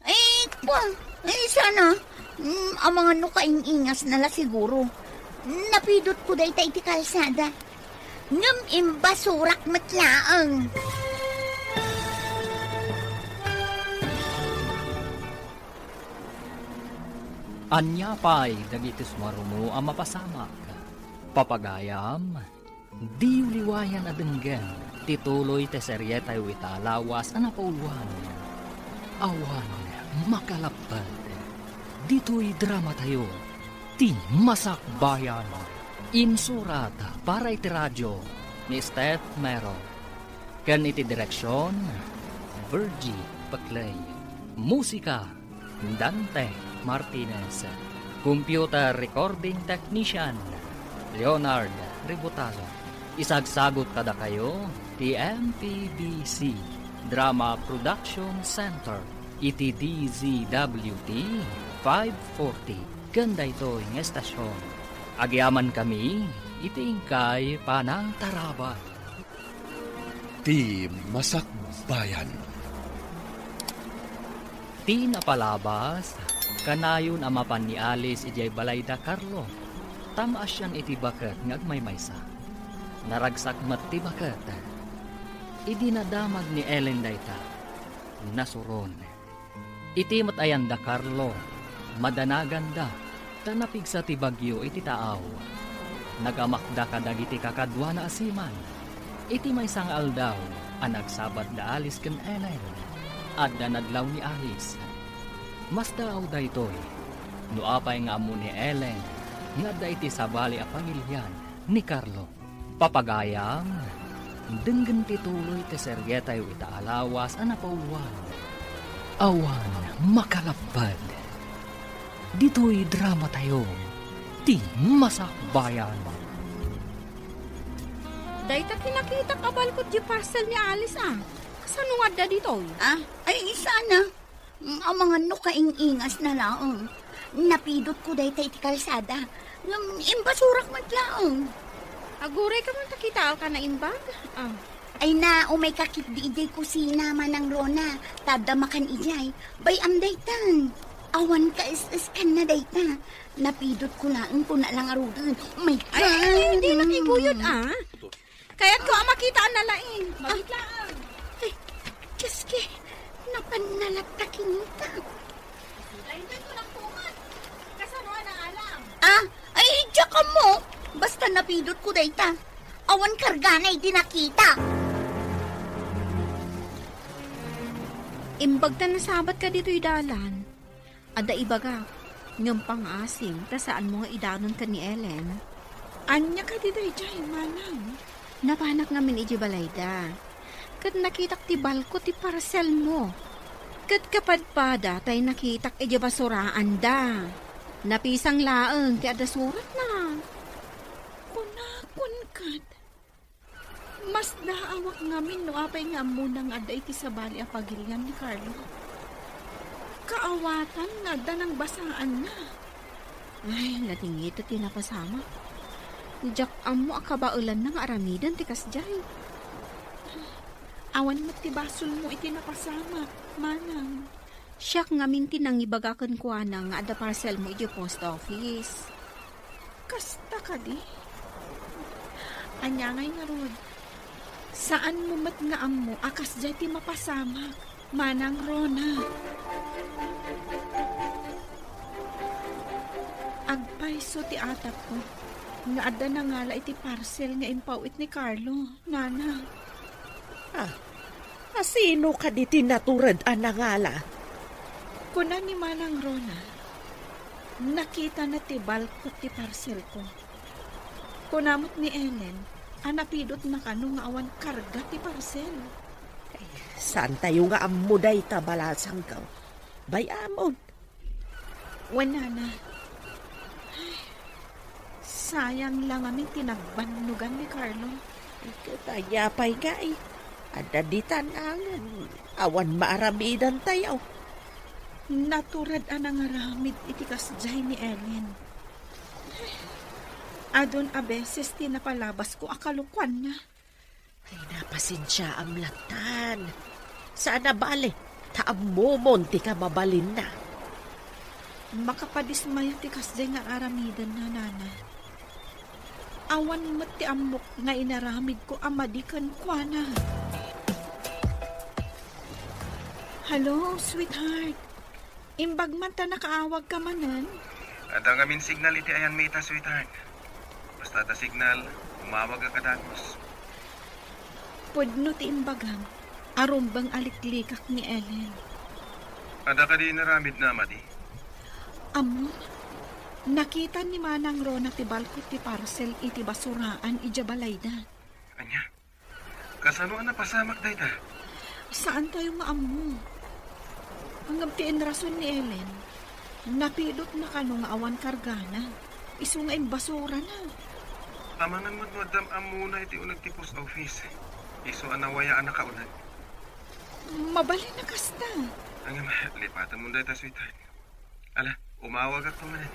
Eh, kwa, eh, sana, mm, amangan no kaing-ingasna la siguro. Napidotko dayta iti kalsada. Ngem imbasurak met laeng. Ania pay dagiti sumaruno a mapasamak? Papagayam, diyo liwayan a denggen ti tuloy ti serietayo ita a lawas a napauluan. Awan makalapped. Ditoy dramatayo, Ti Masakbayan. Insurat para iti radio ni Steph Mero. Ken iti direksion, Virgie Peclay. Musika, Dante Martinez. Computer recording technician, Leonard Ributalo. Isagsagut kadakayo ti M P B C Drama Production Center iti D Z W T five forty ken daytoy nga estasion. Agyamankami iti inkay panangtarabay. Ti Masakbayan. Ti napalabas, kanayon a mapan ni Alice idiay balayda, Carlo. Tam-asian iti baket nga agmaymaysa. Naragsak met ti baket. Idi nadamag ni Ellen dayta, nasuron. Iti met ayanda, Carlo, madanaganda, ta napigsa ti bagyo iti taaw. Nagamakda kadagiti kakaduana a seaman. Iti maysa nga aldaw a nagsabat da Alice ken Ellen, adda nadlaw ni Alice. Masdaaw daytoy, no apay nga ammo ni Ellen nga adda iti sabali a pagilian ni Carlo. Papagayam, denggen ti tuloy ti serietayo ita a lawas a napauluan. Awan makalapped. Ditoy dramatayo, Ti Masakbayan. Dayta ti nakitak a balkot diay parcel ni Alice, a. Kasano nga adda ditoy? Ah, ay, sana. Mm, amangan no kaing-ingasna laeng. Napidotko dayta iti kalsada. Ngem imbasurak met laeng. Agurayka man ta kitaenka naimbag? Ah. Ay na, umayka ketdi idiay kusina, Manang Rona. Ta adda makan idiay. Bay-am daytan. Awan kaes-eskanna dayta. Napidotko laeng, kuna la ngaruden. Umayka. Ay, ay, ay, di makiguyod, ah. Kayatko a makitaan na laeng. Magitlaang. Ay, Diyos ki, napanna latta kinita. Ay, may kunang tumat. Kasano a naalam? Ah, ay, diak ammo. Basta napidotko dayta. Awan kargana idi nakita. Imbag ta nasabatka ditoy dalan. Adda ibagak, ngem pangaasim ta saanmo nga idanon ken ni Ellen. Ania kadi daydiay, manang? Napanak ngamin idiay balayda. Ket nakitak ti balko ti parselmo. Ket kapadpada tay nakitak idiay basuraanda. Napisang laeng ti adda suratna. Kunakon ket, masdaawak ngamin no apay nga ammona nga adda iti sabali a pagilian ni Carlo. Kaawatan nga adda nangbasaanna. Ay, nadingit ti napasamak. Diak ammo a kabaelanna nga aramiden ti kasdiay. Awan met ti basolmo iti napasamak, manang. Siak ngamin ti nangibaga kenkuana nga adda parselmo idiay post office. Kasta kadi? Ania ngay ngarud? Saanmo met nga ammo a kasdiay ti mapasamak, Manang Rona. Agpayso ti atapko nga adda nangala iti parsel nga impaw-it ni Carlo, Nana. Ah, a sino kadi ti natured a nangala? Kuna ni Manang Rona, nakitana ti balkot ti parselko. Kuna met ni Ellen a napidotna kano nga awan karga ti parsel. Ay, saantayo nga ammo dayta, balasangko. bay-amon. Wen, nana. Sayang la ngamin ti nagbannogan ni Carlo. Ket ania pay ngay? Adda ditan a ngem awan maaramidantayo. Natured a nangaramid iti kasdiay ni Ellen. Adun a beses ti napalabasko a kalokuanna. Ay, napasensiaam lattan. Saan a bale, ta ammomon ti kamabalinna. Makapadismaya ti kasdiay nga aramidenna, nana. Awan met ti ammok nga inaramidko a madi kenkuana. Hello, sweetheart. Imbag man ta nakaawagka manen? Adda ngamin signal iti ayanmi ita, sweetheart. Basta adda signal, umawagka dagus. Pudno ti imbagam, a rumbeng a liklikak ni Ellen. Adda kadi inaramidna a madi? Ammom, nakita ni Manang Rona ti balkot ti parcel iti basuraan idiay balayda. Ania? Kasano a napasamak dayta? Saantayo nga ammo. Ngem ti inrason ni Ellen, napilotna kano nga awan kargana, isu nga imbasurana. Amangan met no addam ammona iti uneg ti post office. Isu a nawaya a nakauneg. Mabalin a kasta. Ngem, lipatemon dayta, sweetheart. Ala, umawagakto manen.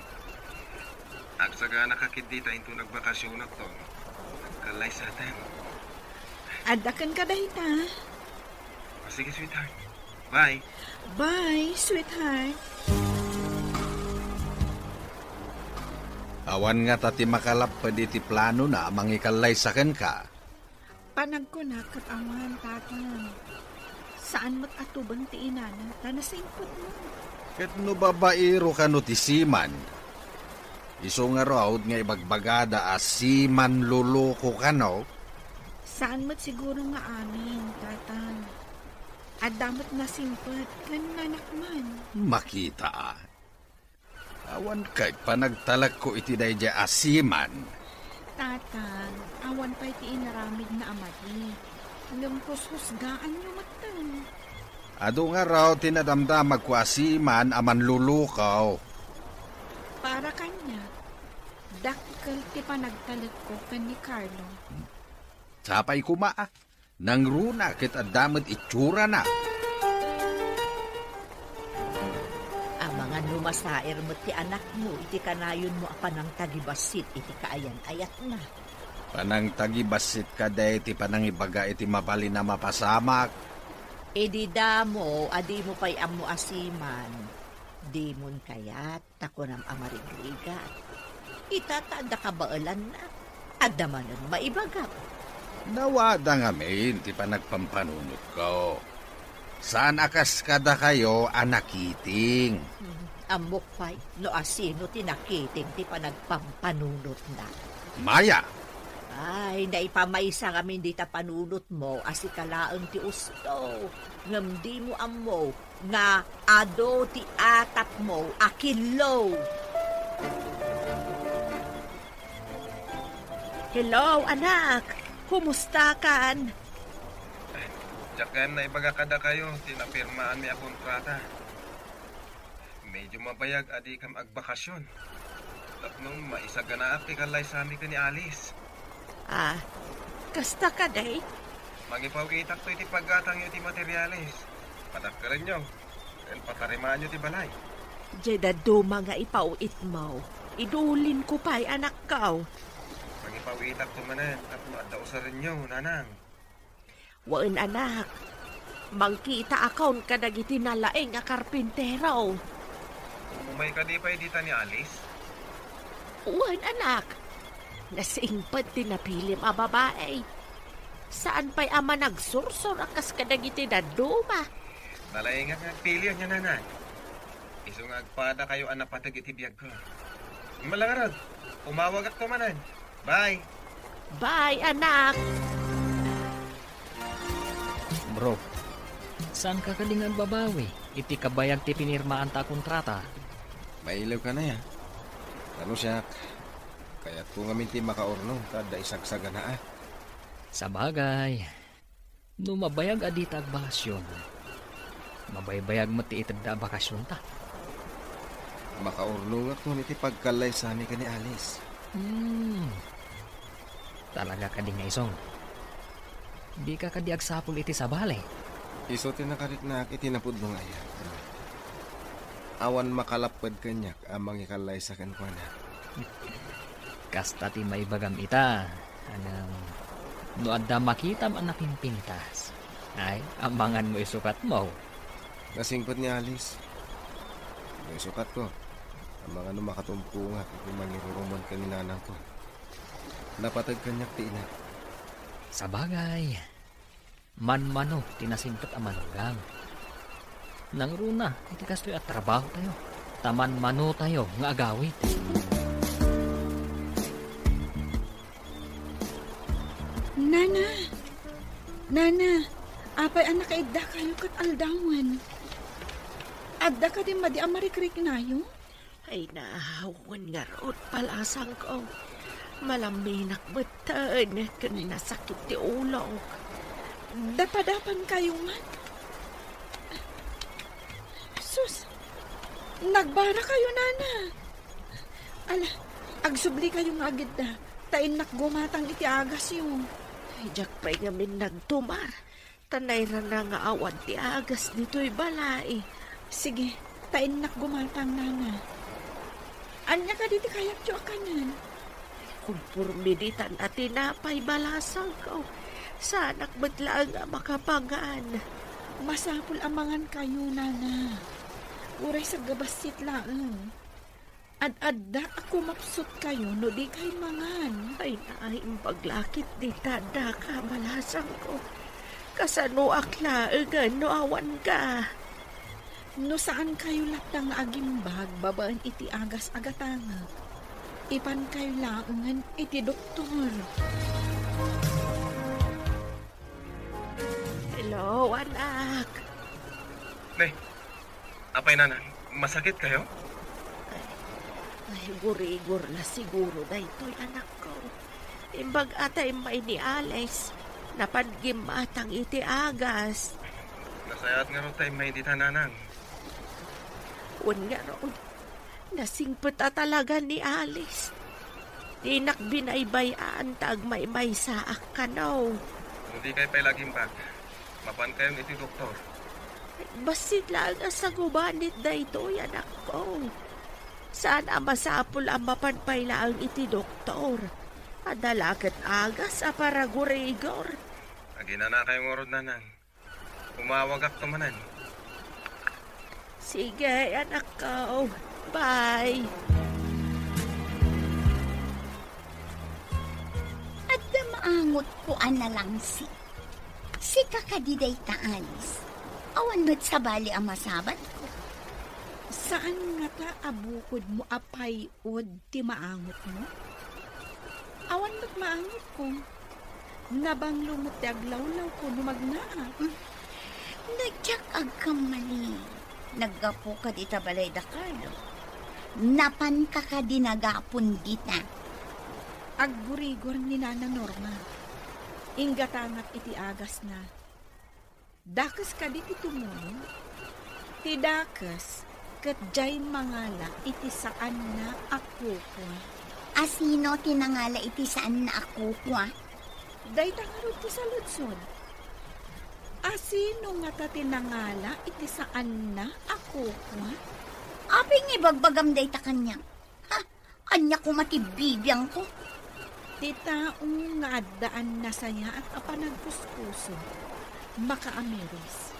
Agsaganaka ketdi ta inton agbakasionakto, agkallaysaten. Adda kenka dayta. O, sige, sweetheart. Bye. Bye, sweetheart. Awan ngata ti makalapped iti planona a mangikallaysa kenka. Panagkunak ket awan, Tatang. Saan met a tuben ti inana, ta nasingpetmo. Ket no babaero kano ti seaman, isu ngarud nga ibagbagada a seaman loloko kano? Saan met siguro nga amin, Tatang. Adda met nasingpet ken nanakman. Makita a. Awan ket panagtalekko iti daydiay a seaman. Tatang, awan pay ti inaramidna a madi. Ngem hushusgaanyo metten. Adu ngarud ti nadamdamagko a seaman a manlulukaw. Para kaniak, dakkel ti panagtalekko ken ni Carlo. Sapay koma a. Nangruna ket adda met itsurana. Amangan no masaer met ti anakmo iti kanayonmo a panangtagibassit iti kaayan-ayatna. Panangtagibassit kadi ti panangibaga iti mabalin a mapasamak? Idi damo a dimo pay ammo a seaman, dimon kayat ta kunam a marigrigat. Ita ta adda kabaelanna. Adda manen maibagam. Nawada ngamin ti panagpampanunotko. Saan a kas kadakayo a nakiting. Hmm, ammok pay no asino ti nakiting ti panagpampanunotna. Maya! Ay, naipamaysa ngamin dita panunotmo a sika laeng ti usto. Ngem dimo ammo nga adu ti atapmo a killo. Hello, anak. Kumustakan? Diak naibaga kadakayo ti napirmaanmi a kontrata. Medyo mabayag a dikam agbakasyon. Tapno maisaganaak ti kallaysami ken ni Alice. Ah, kasta kadi? Mangipaw-itakto iti paggatangyo iti materiales. Padakkelenyo, ken patarimaanyo ti balay. Diay dadduma nga ipaw-itmo, idulinko pay, anakko. Mangipaw-itakto manen tapno adda usarenyo, nanang. Wen, anak. Mangkitaakon kadagiti nalaing a karpintero. Umay kadi pay dita ni Alice? Wen, anak. Nasingpet ti napilim a babai. Saan pay a managsursor a kas kadagiti dadduma. Nalaingak nga agpili ania, nanang. Isu nga agpadakayo a napateg iti biagko. Malangarod, umawagakto manen. Bye. Bye, anak. Bro, saanka kadi nga agbabawi iti kabayag ti pinirmaanta a kontrata? Mailiwka a. Ano siak, kayatko ngamin ti makaurno ta adda isagsaganaak. Sabagay, no mabayag a dita agbakasyon, Mabaybayag met ti itedda a bakasionta. Makaurnongak no iti pagkallaysami ken ni Alice. Hmm. Talaga kadi nga isong? Dika kadi agsapul iti sabali? Isu ti nakariknaak iti napudno nga ayat. Awan makalapped kaniak a mangikallaysa kenkuana. Kasta ti maibagam ita, ngem no adda makitam a napimpintas, ay, amangan mo isukatmo. Nasingpet ni Alice. No isukatko, amangan no makatumpongak iti mangirurumon ken ni nanangko. Napateg kaniak ti ina. Sabagay, manmano ti nasingpet a manugang. Nangruna iti kastoy a trabahotayo, ta manmanotayo nga agawid. Nana! Nana! Apay a nakaiddakayo ket aldawen? Adda kadi madi a marikriknayo? Ay, naawan ngarud, balasangko. Malamminak metten ken nasakit ti ulok. Dapadapan kayo man. Sus, nagbara kayo, nana. Ala, agsubli kayo nga agidda, ta innak gumatang iti agasyo. Ay, diak pay ngamin nagtumar. Ta nairana nga awan ti agas ditoy balay. Sige, ta innak gumatang, nana. Ania kadi ti kayatyo a kanen? Kumporme ditan a tinapay, balasangko. Saanak met laeng a makapangan. Masapul a mangan kayo, nana. Uray sagabassit laeng. Ad-adda a kumapsut kayo no di kay mangan. Ay, naimbag lakit dita adda ka, balasangko. Kasanoak laengen no awan ka? No saan kayo latta nga agimbag babaen iti agas a gatangek, ipan kayo laengen iti doktor. Hello, anak. Nay, apay, nanang, masakit kayo? Ay, ay, gurigor la siguro daytoy, anakko. Imbag a ta immay ni Alice, napan gimmatang iti agas. Nasayaat ngarud ta immay dita, nanang. Wen ngarud, nasingpet a talaga ni Alice. Dinak binaybay-an ta agmaymaysaak kano. No di kay pay lagimbag, mapan kayon iti doktor. Bassit laeng a sagubanit daytoy, anakko. Saan a masapul a mapan pay laeng iti doktor. Adda la ket agas a paragurigor. Aginana kayo ngarud, nanang. Umawagakto manen. Sige, anakko. Bye. Adda maangotko a nalangsi. Sika kadi dayta, Alice. Awan met sabali a masabatko. Saan ngata a bukodmo a pay-od ti maangotmo? Awan met maangotko. Nabanglo met ti aglawlawko no magnaak. No diak agkamali, naggapuka dita balay da Carlo. Napanka kadi nagapon dita? Aggurigor ni Nana Norma. Inggatangak iti agasna. Dakes kadi ti tumulong? Ti dakes ket diay mangala iti saanna a kukua. Asino ti nangala iti saanna a kukua? Dayta ngarud ti saludsod. Asino ngata ti nangala iti saanna a kukua? Apay nga ibagbagam dayta kaniak? Ha? Ania koma ti bibiangko? Ti tao nga addaan nasayaat a panagkuskuso, makaamiris.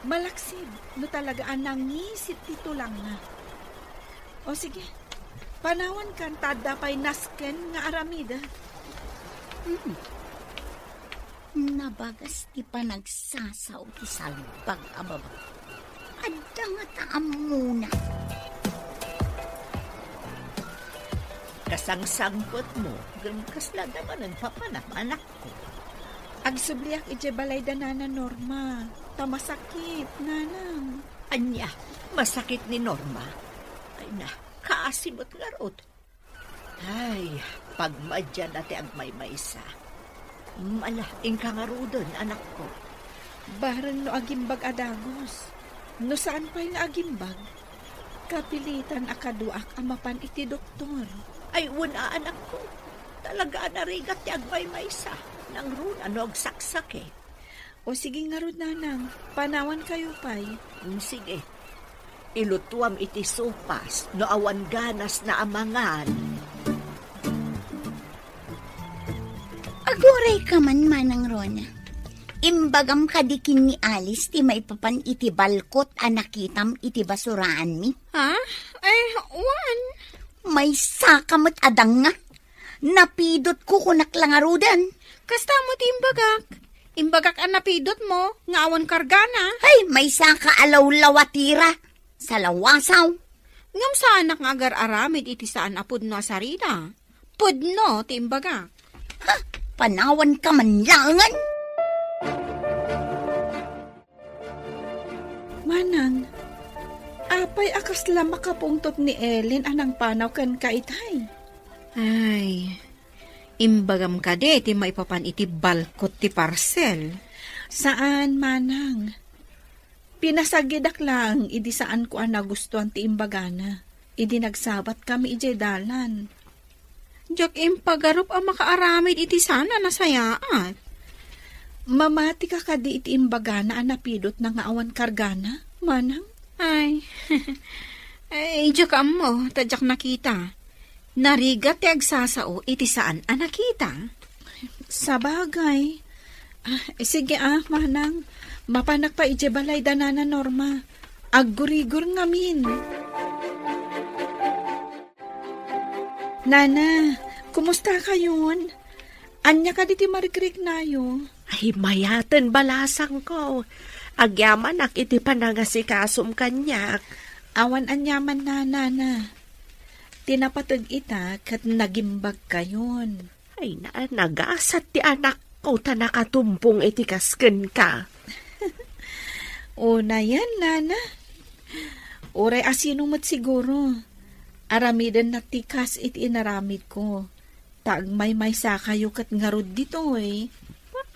Malaksid no talaga a nangisit ti tulangna. O sige, panawankan ta adda pay nasken nga aramid. Hmm. Nabagas ti panagsasao ti salbag a baba. Adda ngata ammona. Kasangsangpetmo, ngem kasla adda manen papanam, anakko. Agsubliak idiay balay da Nana Norma, ta masakit, nanang. Ania, masakit ni Norma? Ay na, kaasi met ngarud. Ay, pagmadian a ti agmaymaysa. Mala, inka ngaruden, anakko. Bareng no agimbag a dagus. No saan pay nga agimbag, kapilitan a kaduak a mapan iti doktor. Ay, wen a, anakko. Talaga a narigat ti agmaymaysa. Nangruna no agsaksakit. O sige ngarud, nanang, panawankayo pay. Mm, sige. Ilutuam iti sopas no awan ganasna a mangan. Aguray ka man, Manang Rona. Imbagam kadi ken ni Alice ti maipapan iti balkot a nakitam iti basuraanmi? Ha? Ay, wen. Maysa ka met a danga. Napidotko, kunak la ngaruden. Kasta met ti imbagak. Imbagak a napidotmo nga awan kargana. Ay, maysa ka a lawlawatira. Salawasaw. Ngem saanak nga agar-aramid iti saan a pudno a sarila. Pudno ti imbagak. Ha? Panawanka man laengen? Manang, apay a kasla makapungtot ni Ellen a nangpanaw kenka itay? Ay, imbagam kadi ti maipapan iti balkot ti parcel? Saan, Manang. Pinasagidak laeng idi saanko a nagustuan ti imbagana idi nagsabatkami idiay dalan. Diak impagarup a makaaramid iti saan a nasayaat. Mamatika kadi iti imbagana a napidotna nga awan kargana, Manang? Ay, ay, diak ammo, ta diak nakita. Narigat ti agsasao iti saan a nakita. Sabagay. Ah, sige, ah, Manang. Mapanak pa idiay balay da Nana Norma. Aggurigor ngamin. Nana, kumusta kayon? Ania kadi ti marikriknayo? Ay, mayaten, balasangko. Agyamanak iti panangasikasom kaniak. Awan aniaman, Nana. Ti napateg ita ket nagimbag kayon. Ay, na-, nagasat ti anakko ta nakatumpong iti kas kenka. Unayen, Nana. Uray a sino met siguro. Aramidennak ti kas iti inaramidko. Ta agmaymaysa kayo ket ngarud ditoy.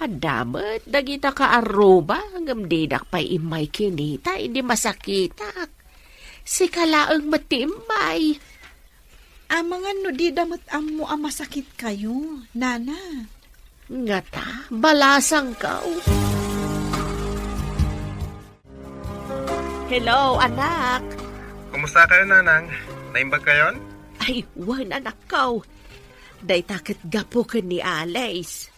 Adda met dagita kaarruba, ngem didak pay immay kinita idi masakitak. Sika laeng met ti immay. Amangan no dida met ammo a masakit kayo, Nana. Ngata, balasangko. Hello, anak. Kumusta kayo, Nanang? Naimbag kayon? Ay, wen, anakko. Dayta ket gapu ken ni Alice.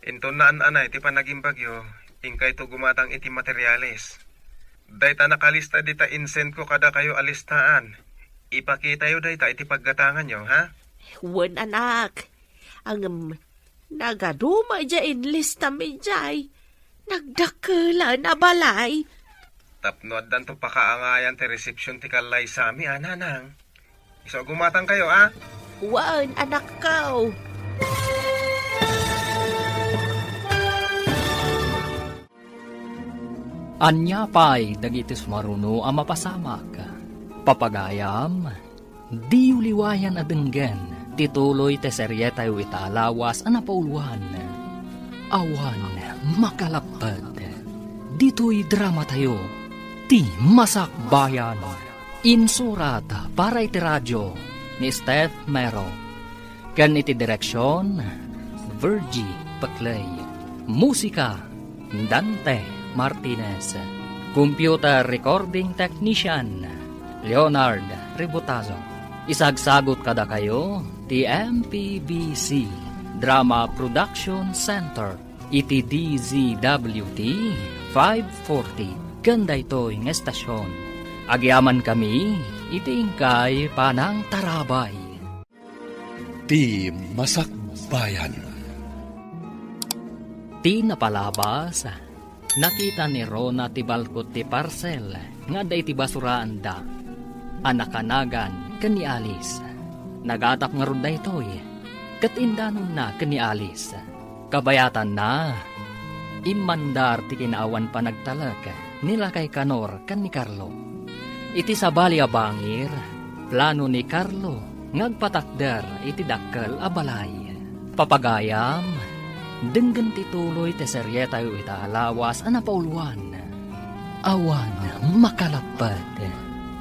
Inton naan-anay ti panagimbagyo, inkayto gumatang iti materialis. Dayta nakalista dita insend ko kadakayo a listaan. Ipakitayo dayta iti paggatanganyo, ha? Wen, anak. Ngem, nagadu met diay inlistam idiay. Nagdakkelan a balay. Tapno addanto pakaangayan ti resepsiyon ti kallaysami, a, Nanang. Isu a gumatangkayo, a? Wen, anakko. Ania pay dagiti sumaruno a mapasamak? Papagayam, diyo liwayan a denggen ti tuloy ti serietayo ita a lawas a napauluan, Awan Makalapted. Ditoy dramatayo, Ti Masakbayan. Insurat para iti radio ni Steph Mero. Ken iti direksion, Virgie Peclay. Musika, Dante Martinez. Computer recording technician, Leonard Ributazo. Isagsagut kadakayo ti M P B C Drama Production Center iti D Z W T five forty ken daytoy nga estasion. Agyamankami iti inkay panangtarabay. Ti Masakbayan. Ti napalabas, nakita ni Rona ti balkot ti parcel nga adda iti basuraanda a nakanagan ken ni Alice. Nagatap ngarud daytoy, ket indanonna ken ni Alice. Kabayatanna, immandar ti kinaawan panagtalek ni Lakay Kanor ken ni Carlo. Iti sabali a bangir, plano ni Carlo nga agpatakder iti dakkel a balay. Papagayam, Denggen ti tuloy ti serietayo ita a lawas a napauluan, Awan Makalappet.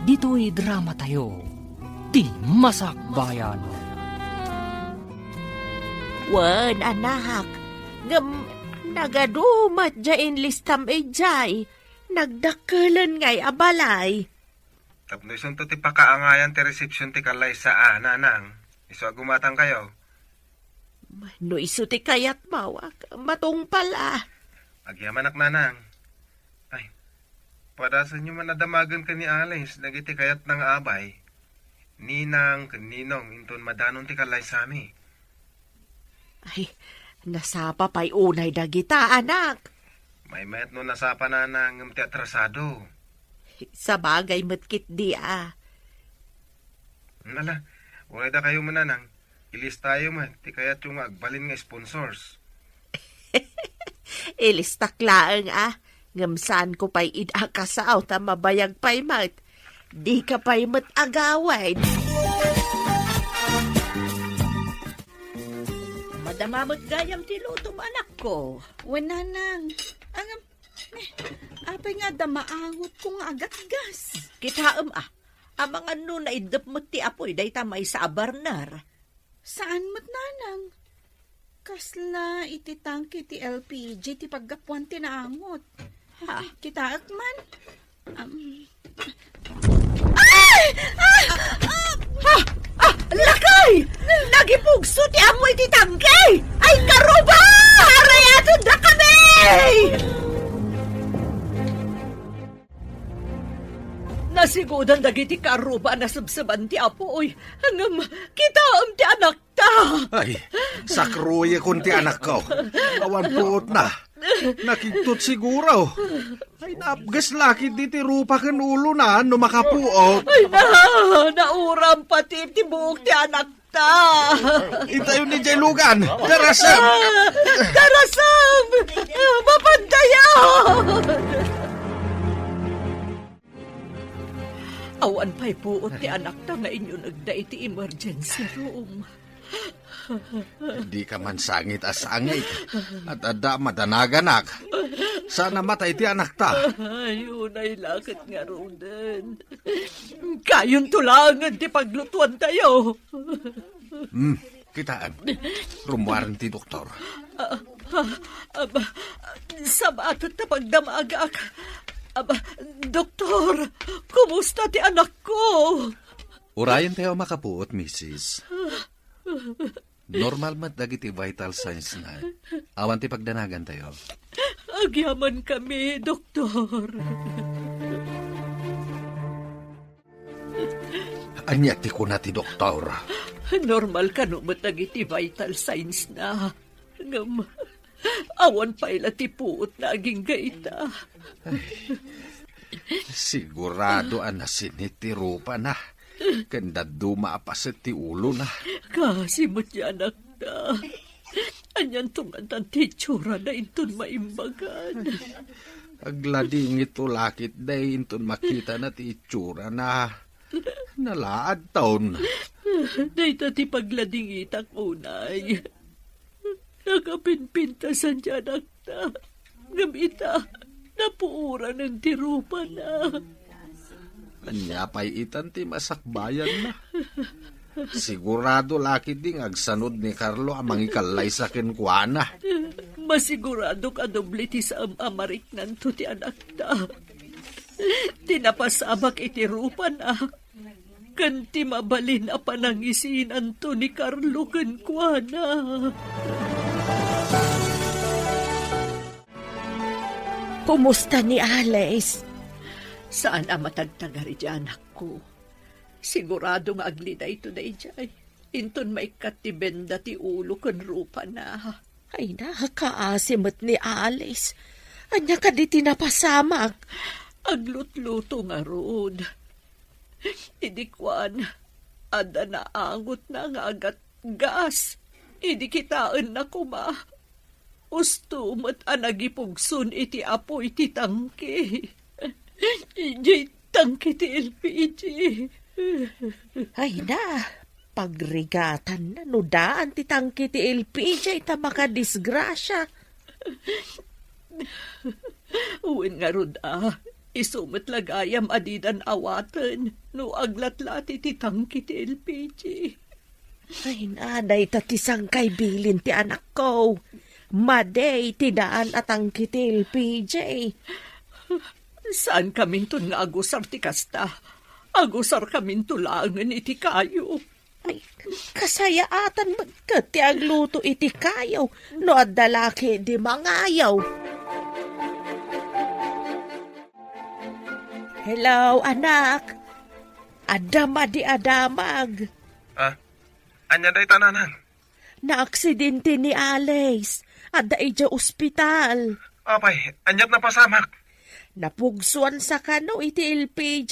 Ditoy dramatayo, ti Masakbayan. Wen, anak, ngem nagadu met diay inlistam idiay. Nagdakkelen ngay a balay. Tapno isunto ti pakaangayan ti resepsion ti kallaysa a, nanang. Isu a gumatangkayo. No isu ti kayatmo, matungpal a. Agyamanak, nanang. Ay, padasenyo man a damagen ken ni Alice dagiti kayatna nga abay. Ninang ken ninong inton madanon ti kallaysami. Ay, nasapa pay unay dagita, anak. Maymayat no nasapa, nanang, ngem ti atrasado. Sabagay met ketdi a. Ala, uray dakayo met, nanang. Ilistayo met ti kayatyo nga agbalin nga sponsors. Ilistak laeng a, ngem saanko pay ida a kasao ta mabayag pay met. Dika pay met agawid. Madama met gayam ti lutom, anakko. Wen, nanang. Ngem, eh, apay nga adda maangotko nga agatgas? Kitaem a, amangan no naiddep met ti apoy dayta maysa a burner. Saan met, nanang? Kasla iti tangke ti L P G ti paggapuan ti naangot. Ha? Kitaek man. Am. Ay! Ah! Ah! Ah! Ah! Lakay! Nagipugso ti apoy iti tangke! Ay, karuba! Arayatendak kami! Nasigudan dagiti karuba a nasebseban ti apoy. Ngem, kitaem ti anakta. Ay, sakruyekon ti anakko. Awan puotna. Nakigtot siguro. Ay, naapges la ketdi ti rupa ken ulona no makapuot. Ay, na, nauram pati ti buok ti anakta. Itayo ni Jay Lugan. Darasem! Ah, darasem! Mapantayan! Awan pay puot ti anakta nga inyunegda iti emergency room. Dika man sangit a sangit. At adda madanaganak. Saan a matay ti anakta. Ay, unay la ket ngaruden. Kayonto laengen ti paglutuantayo. Hmm, kitaem. Rummuaren ti doktor. Ah, ah, aba, sabaat ta pagdamagak. Aba, doktor, kumusta ti anakko? Urayentayo a makapuot, misis. Normal met dagiti vital signs na. Awan ti pagdanagantayo. Agyamankami, doktor. Ania ti kuna ti doktor? Normal kano met dagiti vital signs na. Ngem, awan pay la ti puot na agingga ita. Ay, sigurado a nasinit ti rupana. Ken dadduma a paset ti ulona. Kaasi met ti anakta. Anianto ngatan ti itsurana inton maimbagan? Agladingitto la ketdi inton makitana ti itsurana. Nalaadton. Dayta ti pagladingitak unay. Nakapimpintasan ti anakta. Ngem ita, napuoranen ti rupana. Ania pay itan ti masakbayanna? Sigurado la ketdi nga agsanod ni Carlo a mangikallaysa kenkuana. Masiguradok a doble ti saan a mariknanto ti anakta. Ti napasamak iti rupana, ken ti mabalin a panangisinanto ni Carlo kenkuana. Kumusta ni Alice? Saan a matagtagari ti anakko. Sigurado nga aglidayto daydiay. Inton maikkat ti benda ti ulo ken rupana. Ay na, kaasi met ni Alice. Ania kadi ti napasamak? Aglutluto ngarud. Idi kuan, adda naangotna nga agatgas. Idi kitaenna koma, usto met a nagipugson iti apuy ti tangke. Idiay tangke ti L P G. Ay na, Pagrigatanna no daan ti tangke ti L P J ta makadisgrasia. Wen ngarud a, isu met la gayam a didan awaten no aglatlati ti tangke ti L P J. Ay, na, dayta ti sangkay bilin ti anakko. Madi ti daan a tangke ti L P J. Saan kaminton nga agusar ti kasta? Agusar kaminto laengen iti kayo. Ay, kasayaatan met ket ti agluto iti kayo no adda laki di mangayo. Hello, anak. Adda madi a damag. Ah, ania dayta, nanang? Naaksidente ni Alice. Adda idiay ospital. Apay, aniat napasamak? Napugsuan sa kano iti L P J.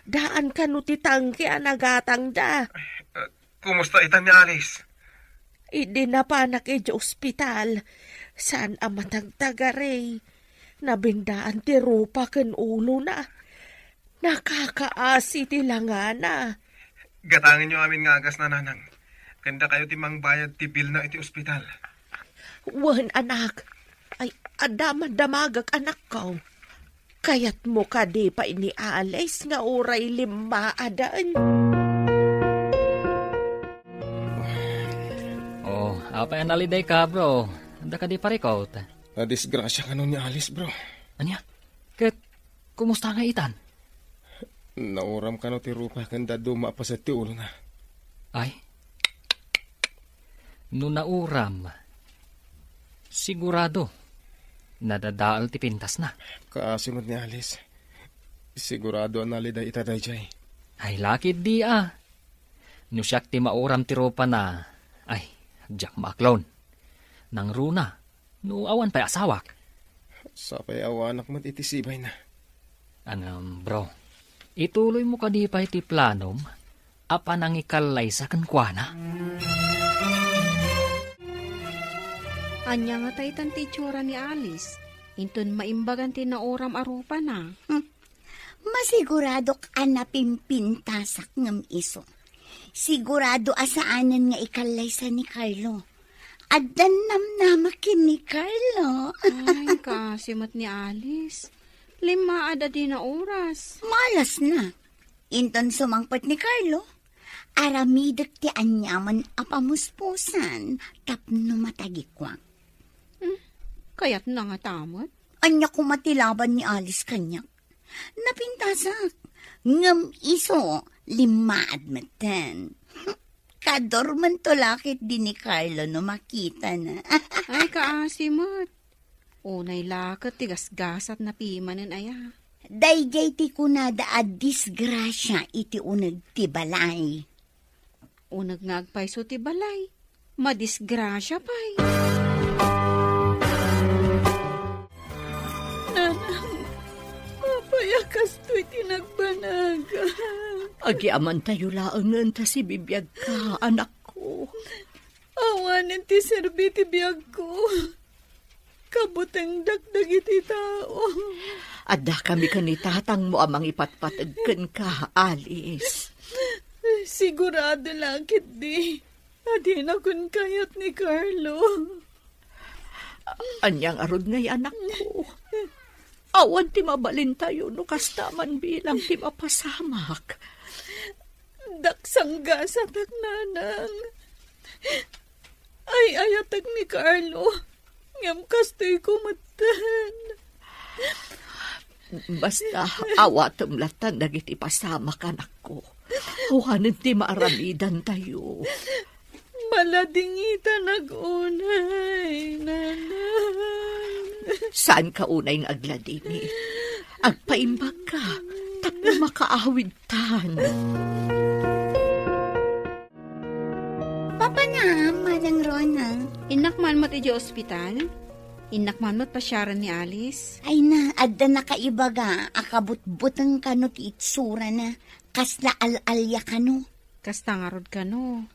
Daan kano ti tangke a nagatangda. Eh, kumusta ita ni Alice? Idi napanak idiay ospital, saan a matagtagari. Nabendaan ti rupa ken ulona. Nakakaasi ti langana. Gatangenyo amin nga agasna, nanang. Ken dakayo ti mangbayad ti bilna iti ospital. Wen, anak. Ay, adda man damagak, anakko. Kayatmo kadi pay ni Alice nga uray limmaaden? Oh, apay a nalidayka, bro? Adda kadi parikut? Nadisgrasia kano ni Alice, bro. Ania? Ket kumusta nga itan? Nauram kano ti rupa ken dadduma a paset ti ulona. Ay? No nauram, sigurado, nadadael ti pintasna. Kaasi met ni Alice. Sigurado a naliday ita daydiay. Ay, lakit di a. No siak ti mauram ti rupana, ay, diak maaklon. Nangruna, no awan pay asawak. Sapay awanak met iti sibayna. Ngem, bro, ituloymo kadi pay ti planom a panangikallaysa kenkuana? Ania ngata itan ti itsura ni Alice? Inton maimbagan ti nauram a rupana. Hmm. Masiguradok a napimpintasak ngem isu. Sigurado a saanen nga ikallaysa ni Carlo. Addan namnama ken ni Carlo. Ay, kaasi met ni Alice. Limmaad a di nauras. Malasna. Inton sumangpet ni Carlo, aramidek ti aniaman a pamuspusan tapno matagikuak. Hmm, kayatna ngata met? Ania koma ti laban ni Alice kaniak? Napintasak. Ngem isu, limmaad metten. Kadurmento la ketdi ni Carlo no makitana. Ay, kaasi met. Unay la ket ti gasgasatna pimanen aya. Daydiay ti kunada a disgrasia iti uneg ti balay. Uneg nga agpayso ti balay, madisgrasia pay. Nanang, apay a kastoy ti nagbanag? Agiamantayo laengen ta sibibiagka, anakko. Awanen ti serbi ti biagko. Kabutengdak dagiti tao. Addakami ken ni tatangmo a mangipatpateg kenka, Alice. Sigurado la ketdi a dinakon kayat ni Carlo. Ania ngarud ngay, anakko? Awan ti mabalintayo no kasta man bilang ti mapasamak. Daksanggasatak, nanang. Ay-ayatek ni Carlo, ngem kastoyko metten. Basta, awatem lattan dagiti pasamak, anakko. Awanen ti maaramidantayo. Maladingitanak unay, nanang. Saanka unay nga agladingit. Agpaimbagka, tapno makaawidtan. Papa na, Manang Rona. Innak man met idiay ospital? Innak man met pasiaren ni Alice? Ay na, adda nakaibaga a kabutbuteng kano ti itsurana. Kasla al-alia kano. Kasta ngarud kano.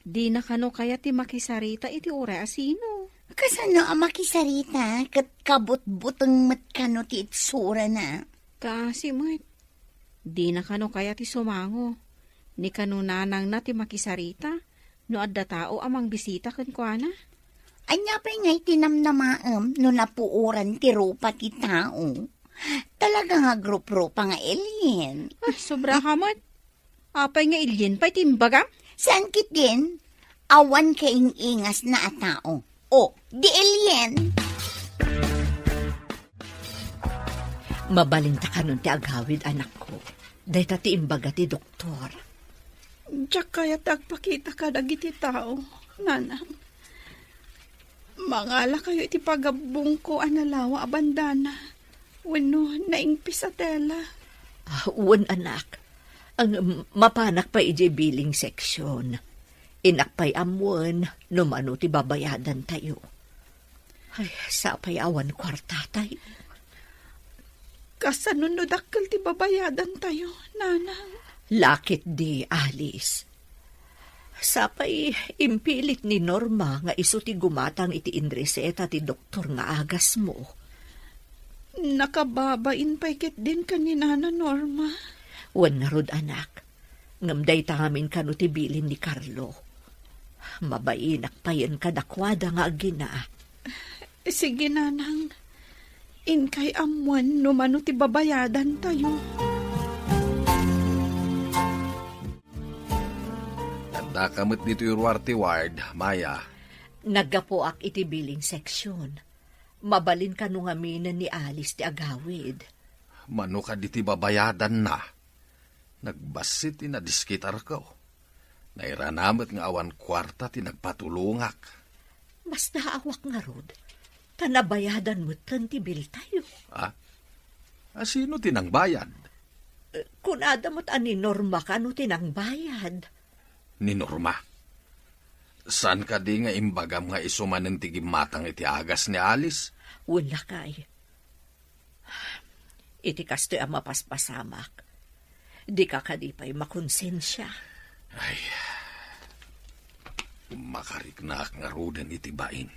Dina kano kayat ti makisarita iti uray a sino. Kasano a makisarita ket kabutbuteng met kano ti itsurana? Kaasi met. Dina kano kayat ti sumango. Ni kano nanangna ti makisarita no adda tao a mangbisita kenkuana. Ania pay ngay ti namnamaem no napuoran ti rupa ti tao? Talaga nga gruprupa nga alien. Ah, sobra ka met. Apay nga alien pay ti imbagam? Saan ketdin? Awan kaing-ingasna a tao. O, di alien. Mabalinta kanon ti agawid, anakko. Dayta ti imbaga ti doktor. Diak kayat ti agpakita kadagiti tao, nanang. Mangalakayo iti pagabbongko a nalawa a bandana wenno naingpis a tela. Ah, wen, anak. Ang mapanak pay idiay billing section. Innak pay ammoen no mano ti babayadantayo. Ay, sapay awan kuartatayo. Kasano no dakkel ti babayadantayo, nanang? Lakit di, Alice. Sapay impilit ni Norma nga isu ti gumatang iti inreseta ti doktor nga agasmo. Nakababain pay ketdin ken ni Nana Norma. Wen ngarud, anak. Ngem dayta ngamin kano ti bilin ni Carlo. Mabainak payen kadakuada nga agina. Sige, nanang. Inkay ammoen no mano ti babayadantayo. Addaka met ditoy ruar ti ward, Maya. Naggapuak iti billing section. Mabalin kano ngaminen ni Alice ti agawid. Mano kadi ti babayadanna? Nagbassit ti nadiskitarko. Nairana met nga awan kuarta ti nagpatulongak. Basta aawak ngarud, ta nabayadan metten ti biltayo. Ah? A, sino ti nangbayad? Eh, kunada met a ni Norma kano ti nangbayad. Ni Norma? Saan kadi nga imbagam nga isu manen ti gimmatang iti agas ni Alice? Wen, lakay. Iti kastoy a mapaspasamak, dika kadi pay makonsensia? Ay, makariknaakngaruden iti bain.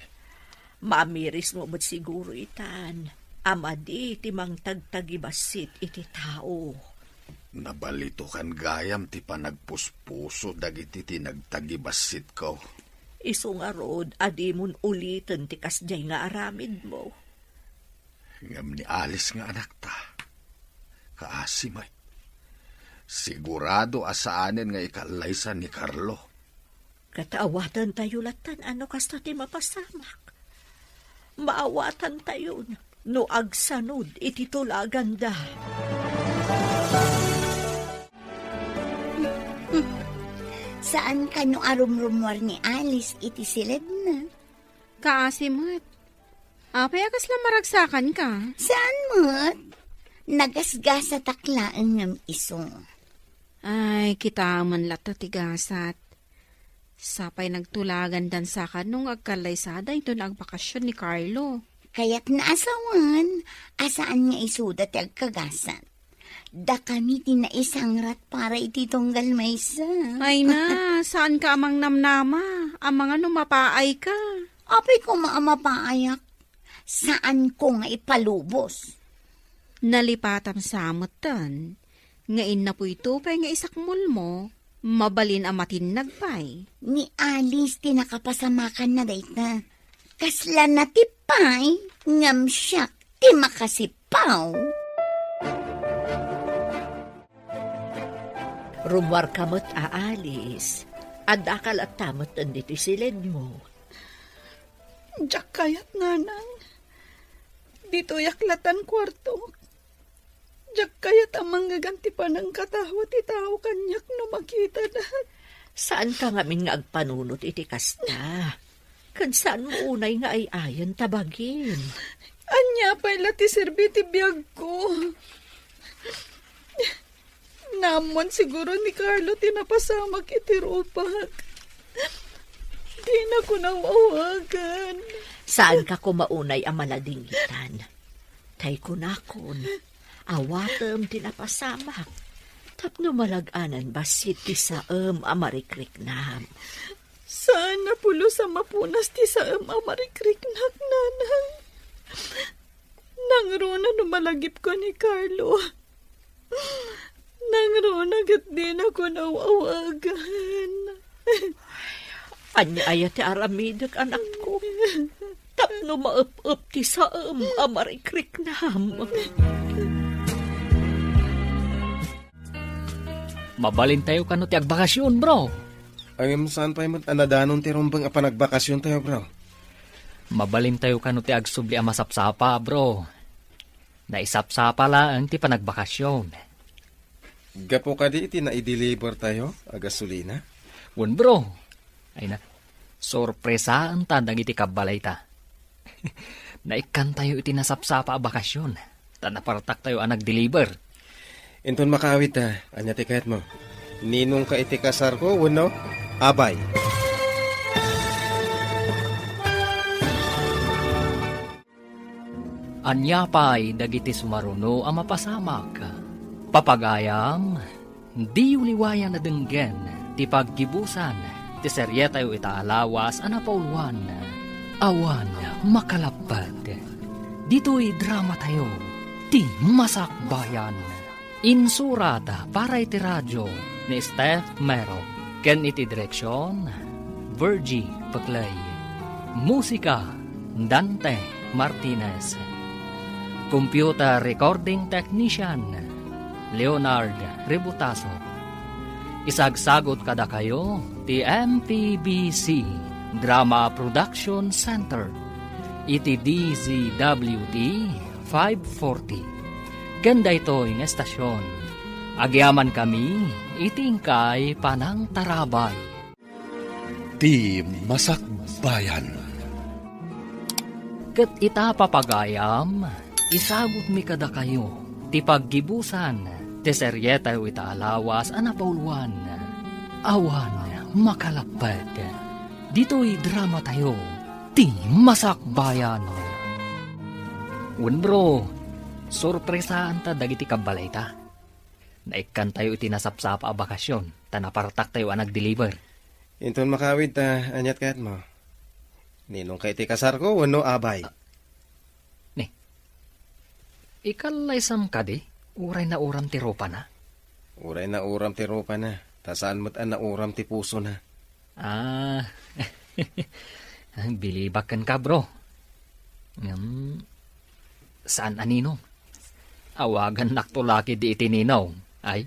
Maamirismo met siguro itan a madi ti mangtagtagibassit iti tao. Nabalitokan gayam ti panagpuspuso dagiti ti nagtagibassitko. Isu ngarud a dimon uliten ti kasdiay nga aramidmo. Ngem ni Alice nga anakta, kaasi met. Sigurado a saanen nga ikallaysa ni Carlo. Ket awatantayo latta no kasta ti mapasamak. Maawatantayon no agsanod iti tulaganda. Saan kano a rumrumuar ni Alice iti siledna? Kaasi met. Apay a kasla maragsakanka? Saan met? Nagasgasatak laeng ngem isu. Ay, kitaem latta ti gasat. Sapay nagtulagandan sa kano nga agkallaysada inton agbakasyon ni Carlo. Kayatna a sawen a saan nga isuda ti agkagasat. Dakami ti naisangrat para iti tunggal maysa. Ay na, saanka a mangnamnama? Amangan no mapaayka. Apay koma a mapaayak? Saanko nga ipalubos. Nalipatam sa metten nga innapoy to pay nga isakmolmo, mabalin a matinnag pay. Ni Alice ti nakapasamakanna dayta. Kasla natipay ngem siak ti makasipaw. Rummuarka met a Alice. Addaka latta met ditoy siledmo. Diak kayat, nanang. Ditoyak latan kuartok. Diak kayat a mangngeg ti panangkatawa ti tao kaniak no makitanak. Saanka ngamin nga agpanunot iti kasta. Ken saanmo unay nga ay-ayen ta bagim. Ania pay la ti serbi ti biagko? Naammoan siguro ni Carlo ti napasamak iti rupak. Dinako nawawagan. Saanka koma unay a maladingitan. Tay kunakon, awatem ti napasamak. Tapno malag-anan bassit ti saem a marikriknam. Saan a pulos a mapunas ti saem a marikriknak, nanang. Nangruna no malagipko ni Carlo. Nangruna ket dinakon aw-awagan. Ania aya ti aramidek, anakko? Tapno maep-ep ti saem a marikriknam. Mabalintayo kano ti agbakasyon, bro? Ngem saan pay met a nadanon ti rumbeng a panagbakasyontayo, bro? Mabalintayo kano ti agsubli a masapsapa, bro. Naisapsapa laeng ti panagbakasyon. Gapu kadi iti naidelivertayo a gasolina? Wen, bro. Ay na, sorpresaenta dagiti kabbalayta. Naikkantayo iti nasapsapa a bakasyon, ta napartaktayo a nagdeliver. Inton makaawidta, ania ti kayatmo? Ninongka iti kasarko wenno abay? Ania pay dagiti sumaruno a mapasamak? Papagayam, diyo liwayan a denggen ti paggibusan ti serietayo ita a lawas a napauluan, Awan Makalapped. Ditoy dramatayo, ti Masakbayan. Insurat para iti radio ni Steph Mero, ken iti direksion, Virgie Peclay. Musika, Dante Martinez. Computer recording technician, Leonard Rebutaso. Isagsagot kadakayo ti M P B C Drama Production Center iti D Z W T five forty. Ken daytoy nga estasion, agyamankami iti inkay panangtarabay. Ti Masakbayan. Ket ita, papagayam, isagutmi kadakayo ti paggibusan ti serietayo ita a lawas a napauluan, Awan Makalapped. Ditoy dramatayo, Ti Masakbayan. Wen, bro, sorpresaanta dagiti kabbalayta. Naikkantayo iti nasapsapa a bakasyon, ta napartaktayo a nagdeliver. Inton makaawidta, aniat kayatmo? Ninongka iti kasarko wenno abay? Ah, ni, ikalaysam kadi, uray nauram ti rupana? Uray nauram ti rupana, ta saan met a nauram ti pusona. Ah, bilibak kenka, bro. Ngem, saan a ninong. Awagannakto la ketdi iti ninong. Ay?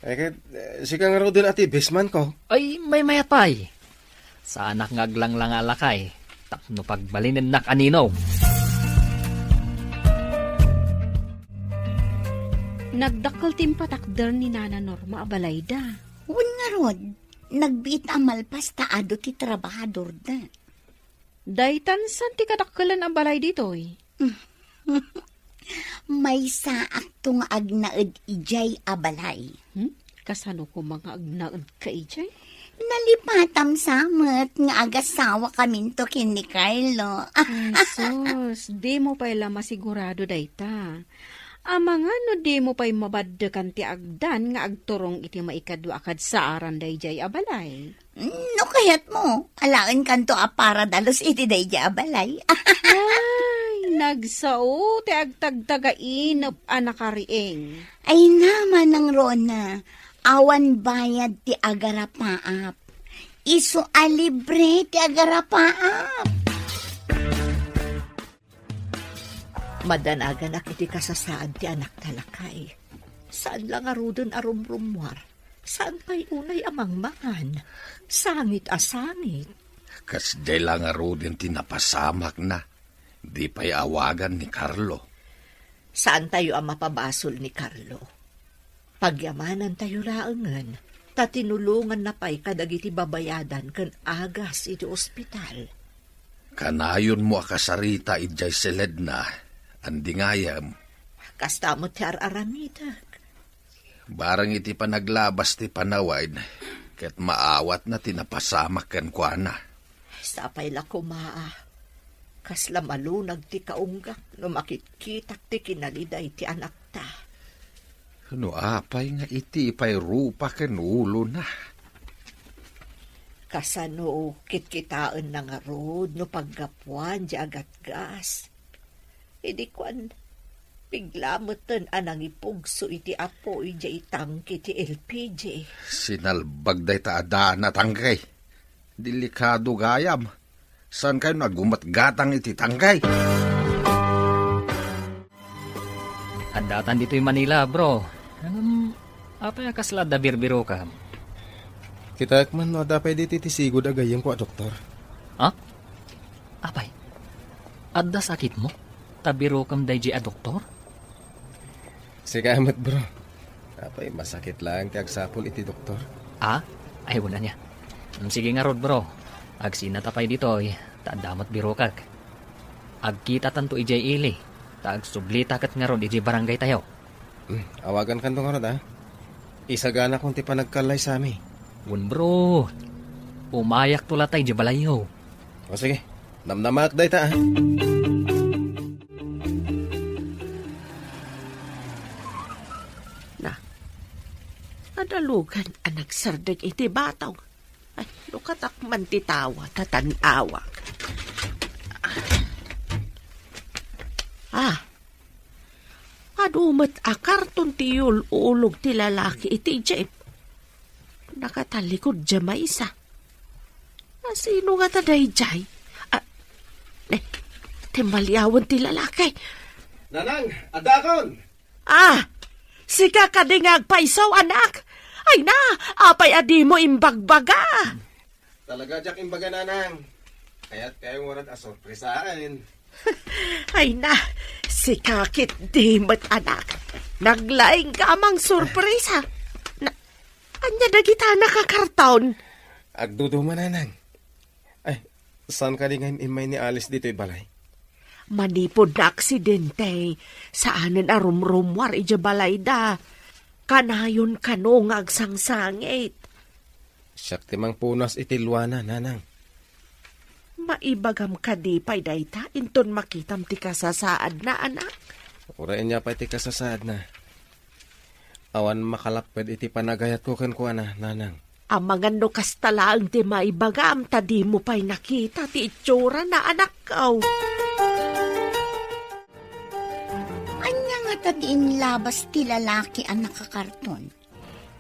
Ay, ket, eh, sika ngaruden a ti bestmanko. Ay, maymayat pay. Saanak nga aglanglanga a lakay tapno pagbalinennak a ninong. Nagdakkel ti impatakder ni Nana Norma a balayda. Wen ngarud, nagbiit a malpas ta adu ti trabahadorda. Daytan saan ti kadakkelen a balay ditoy? Maysaakto nga agnaed idiay a balay. Hmm? Kasano koma nga agnaedka idiay? Nalipatam sa met nga agasawakaminto ken ni Carlo. Ay, sus, dimo pay la masigurado dayta. Amangan no dimo pay mabaddekan ti agdan nga agturong iti maikadua a kadsaaran daydiay a balay. No kayatmo, alaenkanto a para dalus iti daydiay a balay. Ay, nagsao ti agtagtagainep a nakariing. Ay, naman, Nang Rona, awan bayad ti agarapaap. Isu a libre ti agarapaap. Madanaganak iti kasasaad ti anakta, lakay. Saan la ngaruden a rumrummuar. Saan pay unay a mangmangan. Sangit a sangit. Kasdiay la ngaruden ti napasamakna. Di pay awagan ni Carlo. Saantayo a mapabasol ni Carlo. Pagyamanantayo laengen, ta tinulonganna pay kadagiti babayadan ken agas iti ospital. Kanayonmo a kasarita idiay siledna, andi ngayem. Kasta met ti ar-aramidek. Barang iti panaglabas ti panawen, ket maawatna ti napasamak kenkuana. Sapay la koma a kasla malunag ti kaunggak no makitkitak ti kinaliday ti anakta. No apay nga iti pay rupa ken ulona? Kasano kitkitaenna ngarud no paggapuan diay agatgas? Idi kuan, Piglameten a nangipugso iti apo idiay tangke ti L P G. Sinalbag dayta a daan a tangke. Delikado gayam. Saan kayo nagumat gatang iti tangke? Addatan ditoy Manila, bro. Ngem, apay a kasla adda birbirokam? Kitaek man no adda pay ditoy ti sigud a gayyemko a doktor. Ha? Apay, adda sakitmo? Ta birokam daydi a doktor? Sika met, bro. Apay, masakit laeng ti agsapul iti doktor. Ah? Ay, wala niya. Mm, sige ngarud, bro. Agsinata pay ditoy, ta adda met birokak. Agkitatanto idiay ili, ta agsublita ket ngarud idiay barangay tayo. Hmm, awagankanto ngarud, a. Isaganakon ti panagkallaysami. Wen, bro. Umayakto latay idiay balayyo. O, sige. Namnamaak dayta, a. Na, adalugan a nagsardeng iti batong. Ay, lukatak man ti tawa, ta tan-awak. Ah, adu met a karton ti yul-ulog ti lalaki iti jeep. Nakatalikod dia maysa. A, sino ngata daydiay? Ah, eh, ti maliawen ti lalaki. Nanang, adakon! Ah, sika kadi nga agpayso, anak? Ay na, apay a dimo imbagbaga? Talaga diak imbaga, Nanang. Kayat kayo ngarud a sorpresaen. Ay na, sika ketdi met, anak. Naglaing ka mang sorpresa. Na, ania dagita a nakakarton? Agduduma, Nanang. Ay, saan kadi nga im-immay ni Alice ditoy balay? Manipud naaksidente, saanen a rumrumuar idiay balayda. Kanayon kano nga agsangsangit. Siak ti mangpunas iti luana, Nanang. Maibagam kadi pay dayta inton makitam ti kasasaadna, anak? Uray ania pay ti kasasaadna. Awan makalapped iti panagayatko kenkuana, Nanang. Amangan no kasta laeng ti maibagam, ta dimo pay nakita ti itsurana, anakko. Ania ngata ti inlabas ti lalaki a nakakarton?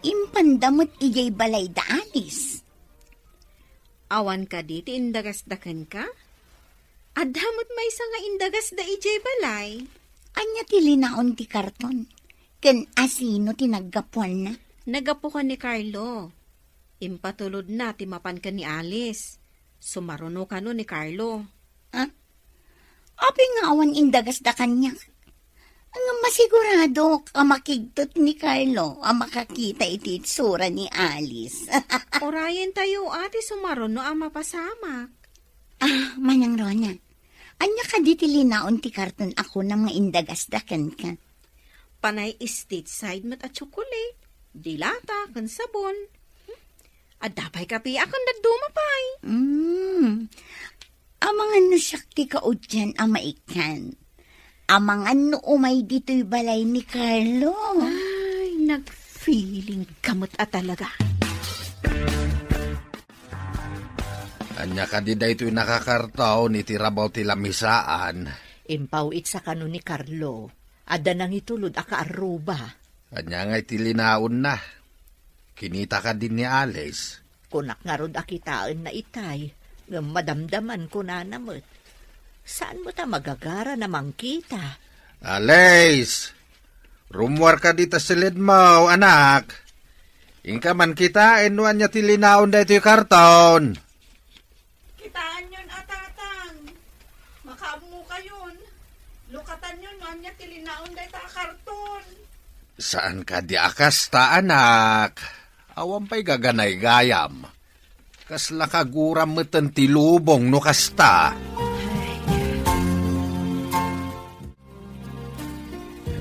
Impanda met idiay balay da Alice. Awan kadi ti indagasda kenka? Adda met maysa nga indagasda idiay balay. Ania ti linaon ti karton? Ken asino ti naggapuanna? Naggapu ken ni Carlo. Impatulodna ti mapan ken ni Alice. Sumaruno kano ni Carlo. Ah? Apay nga awan indagasda kaniak? Ngem masiguradok a makigtot ni Carlo a makakita iti itsura ni Alice. Urayentayo a ti sumaruno a mapasamak. Ah, Manang Rona, ania kadi ti linaon ti karton a kunam nga indagasda kenka? Panay Stateside met a tsokolate, dilata, ken sabon. Hmm? Adda pay kape a ken dadduma pay. Mm. Amangan no siak ti kaudian a maikkan. Amangan no umay ditoy balay ni Carlo. Ay, nag-feeling ka met a talaga. Ania kadi daytoy nakakarton iti rabaw ti lamisaan? Impaw-itsa kano ni Carlo. Adda nangitulod a kaarruba. Ania ngay ti linaonna? Kinita kadi ni Alice? Kunak ngarud a kitaenna itay, ngem madamdaman kunana met. Saan met a magagara na mangkita? Alice! Rummuar kadi ta silidmo, anak. Inka man kitaen no ania ti linaon daytoy karton. Kitaenyon a, Tatang. Makaammokayon. Lukatanyon no ania ti linaon dayta a karton. Saan kadi a kasta, anak? Awan pay gaganaygayam. Kasla kaguram meten ti lubong no kasta.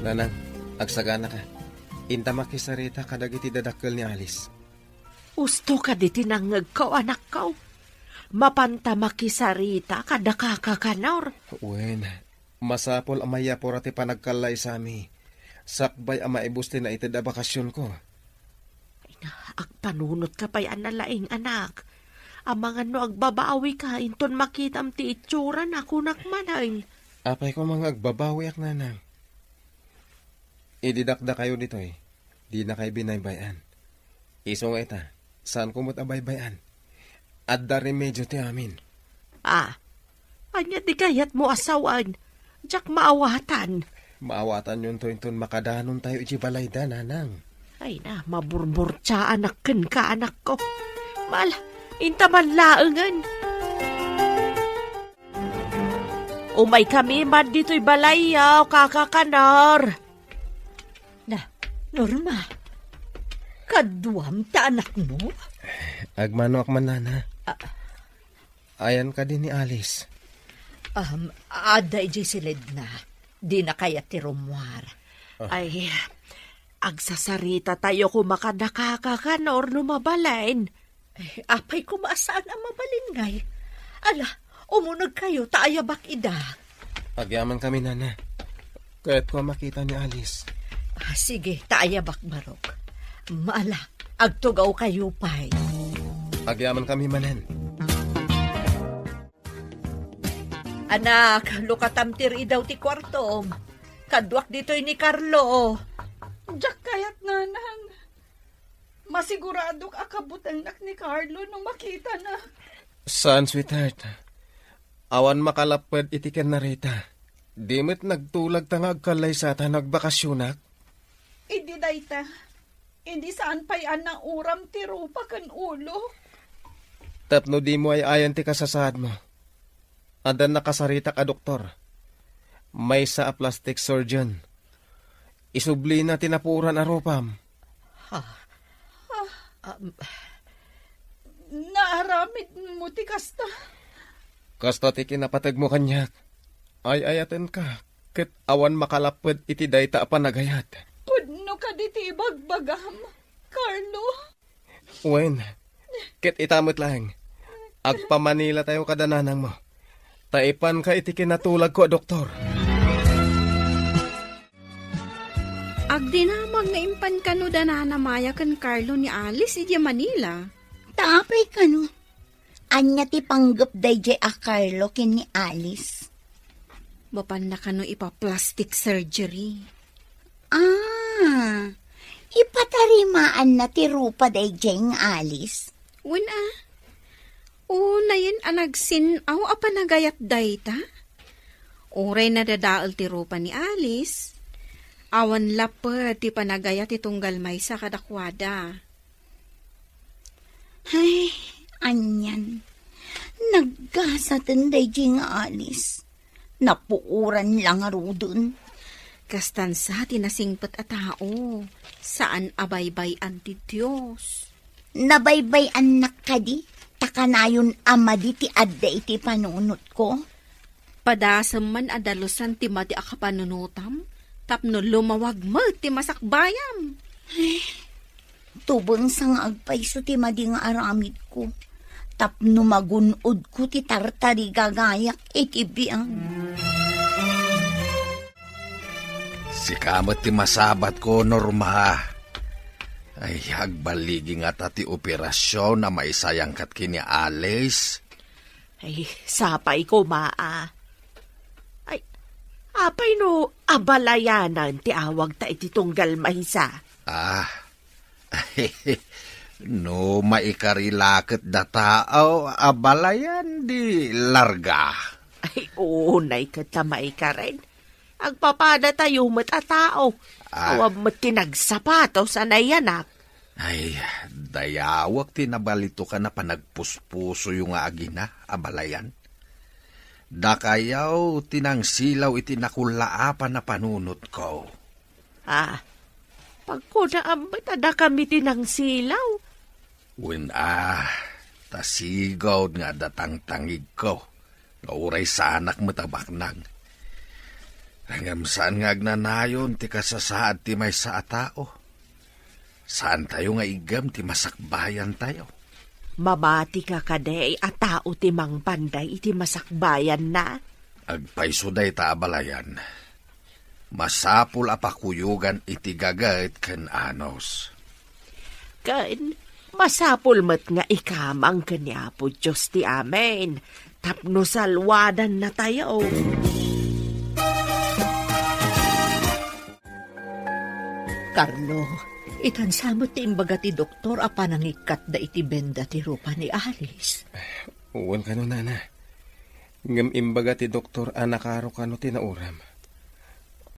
Nanang, agsaganaka. Inta makisarita kadagiti dadakkel ni Alice. Usto kadi ti nangngegko, anakko. Mapanta makisarita kada kakakanor. Wen, masapul a mayapura ti panagkallaysami. Sakbay a maibus ti naited a bakasionko. Ay na, agpanunotka pay a nalaing, anak. Amangan no agbabawika, inton makitam ti itsurana, kunak manen. Apay koma nga agbabawiak, Nanang? Idi dakdakayo ditoy, dinakay binaybay-an. Isu nga ita, saanko met a baybay-an. Adda remedio ti amin. Ah, ania ti kayatmo a sawen? Diak maawatan. Maawatanyonto inton makadanontayo iti balayda, nanang. Ay na, maburburtiaanak kenka, anakko. Mal, inta man laengen. Umaykami man ditoy balayyo, Kaka Kanor. Na, Norma, kaduam ti anakmo? Agmanoak man, nana. Ah. Ayan kadi ni Alice? Um, adda idiay siledna. Dina kayat ti rummuar. Ah. Ay, agsasaritatayo koma kada Kaka Kanor no mabalin. Ay, apay koma a saan a mabalin ngay? Ala, umunegkayo ta ayabak ida. Agyamankami, nana. Kayatko a makita ni Alice. Ah, sige, ta ayabak, barok. Maala, agtugawkayo pay. Agyamankami manen. Anak, lukatam ti ridaw ti kuartom. Kaduak ditoy ni Carlo. Diak kayat, nanang. Masiguradok a kabutelnak ni Carlo no makitana. Saan, sweetheart. Awan makalapped iti ken Rita. Di met nagtulagta nga agkallaysata no agbakasyonak. Idi dayta, idi saan pay a nauram ti rupa ken ulo. Tapno dimo ay-ayan ti kasasaadmo. Adda nakasaritak a doktor. Maysa a plastic surgeon. Isublina ti napuoran a rupam. Ha? Ah, naaramidmo ti kasta? Kasta ti kinapategmo kaniak. Ay-ayatenka, ket awan makalapped iti dayta a panagayat. Pudno kadi ti ibagbagam, Carlo? Wen, ket ita met laeng, agpamanilatayo kada nanangmo, ta ipanka iti kinatulagko a doktor. Agdinamag nga impan kano da Nana Maya ken Carlo ni Alice idiay Manila. Ta apay kano? Ania ti panggep daydiay a Carlo ken ni Alice? Mapanna kano ipa-plastic surgery. Ah, ipatarimaanna ti rupa daydiay nga Alice? Wen a. Unayen a nagsin-aw a panagayat dayta. Uray nadadael ti rupa ni Alice, awan lapped ti panagayat ti tunggal maysa kadakuada. Ay, anian. Naggasaten daydiay nga Alice. Napuoran la ngaruden. Kastan sa ti nasingpet a tao, saan a baybay-an ti Dios. Nabaybay-annak kadi, ta kanayon a madi ti adda iti panunotko? Padasem man a dalusan ti madi a kapanunotam, tapno lumawag met ti masakbayam. Ay, tubeng sa nga agpayso ti madi nga aramidko, tapno magun-odko ti tartarigagayak iti biag. Sika met ti masabatko, Norma. Ay, agballigi ngata ti operasion a maisayangkat ken ni Alice. Ay, sapay koma a. Ay, apay no abalayanan ti awagta iti tunggal maysa? Ah, no maikari la ket dataw, abalayan di larga. Ay, unay ket ta maikaren. Agpapadatayo met a tao. Ah. Awan met ti nagsapatos a nayanak. Ay, dayawek ti nabalitokan a panagpuspusoyo nga agina, abalayan. Dakayaw ti nangsilaw iti nakullaapan a panunotko. Ah, pagkunaam met a dakami ti nangsilaw? Wen a, ta sigud nga adda tangtangigko, nga uray saanak met a baknang. Ngem saan nga agnanayon ti kasasaad ti maysa a tao. Saantayo nga iggem ti masakbayantayo. Mamatika kadi a tao ti mangpanday iti masakbayanna? Agpayso dayta, abalayan. Masapul a pakuyogan iti gaget ken anus. Ken masapul met nga ikamang ken ni Apo Dios ti amin, tapno salwadannatayo. Carlo, itan sa met ti imbaga ti doktor a panangikkatda iti benda ti rupa ni Alice. Wen kano, nana. Ngem imbaga ti doktor a nakaro kano ti nauram.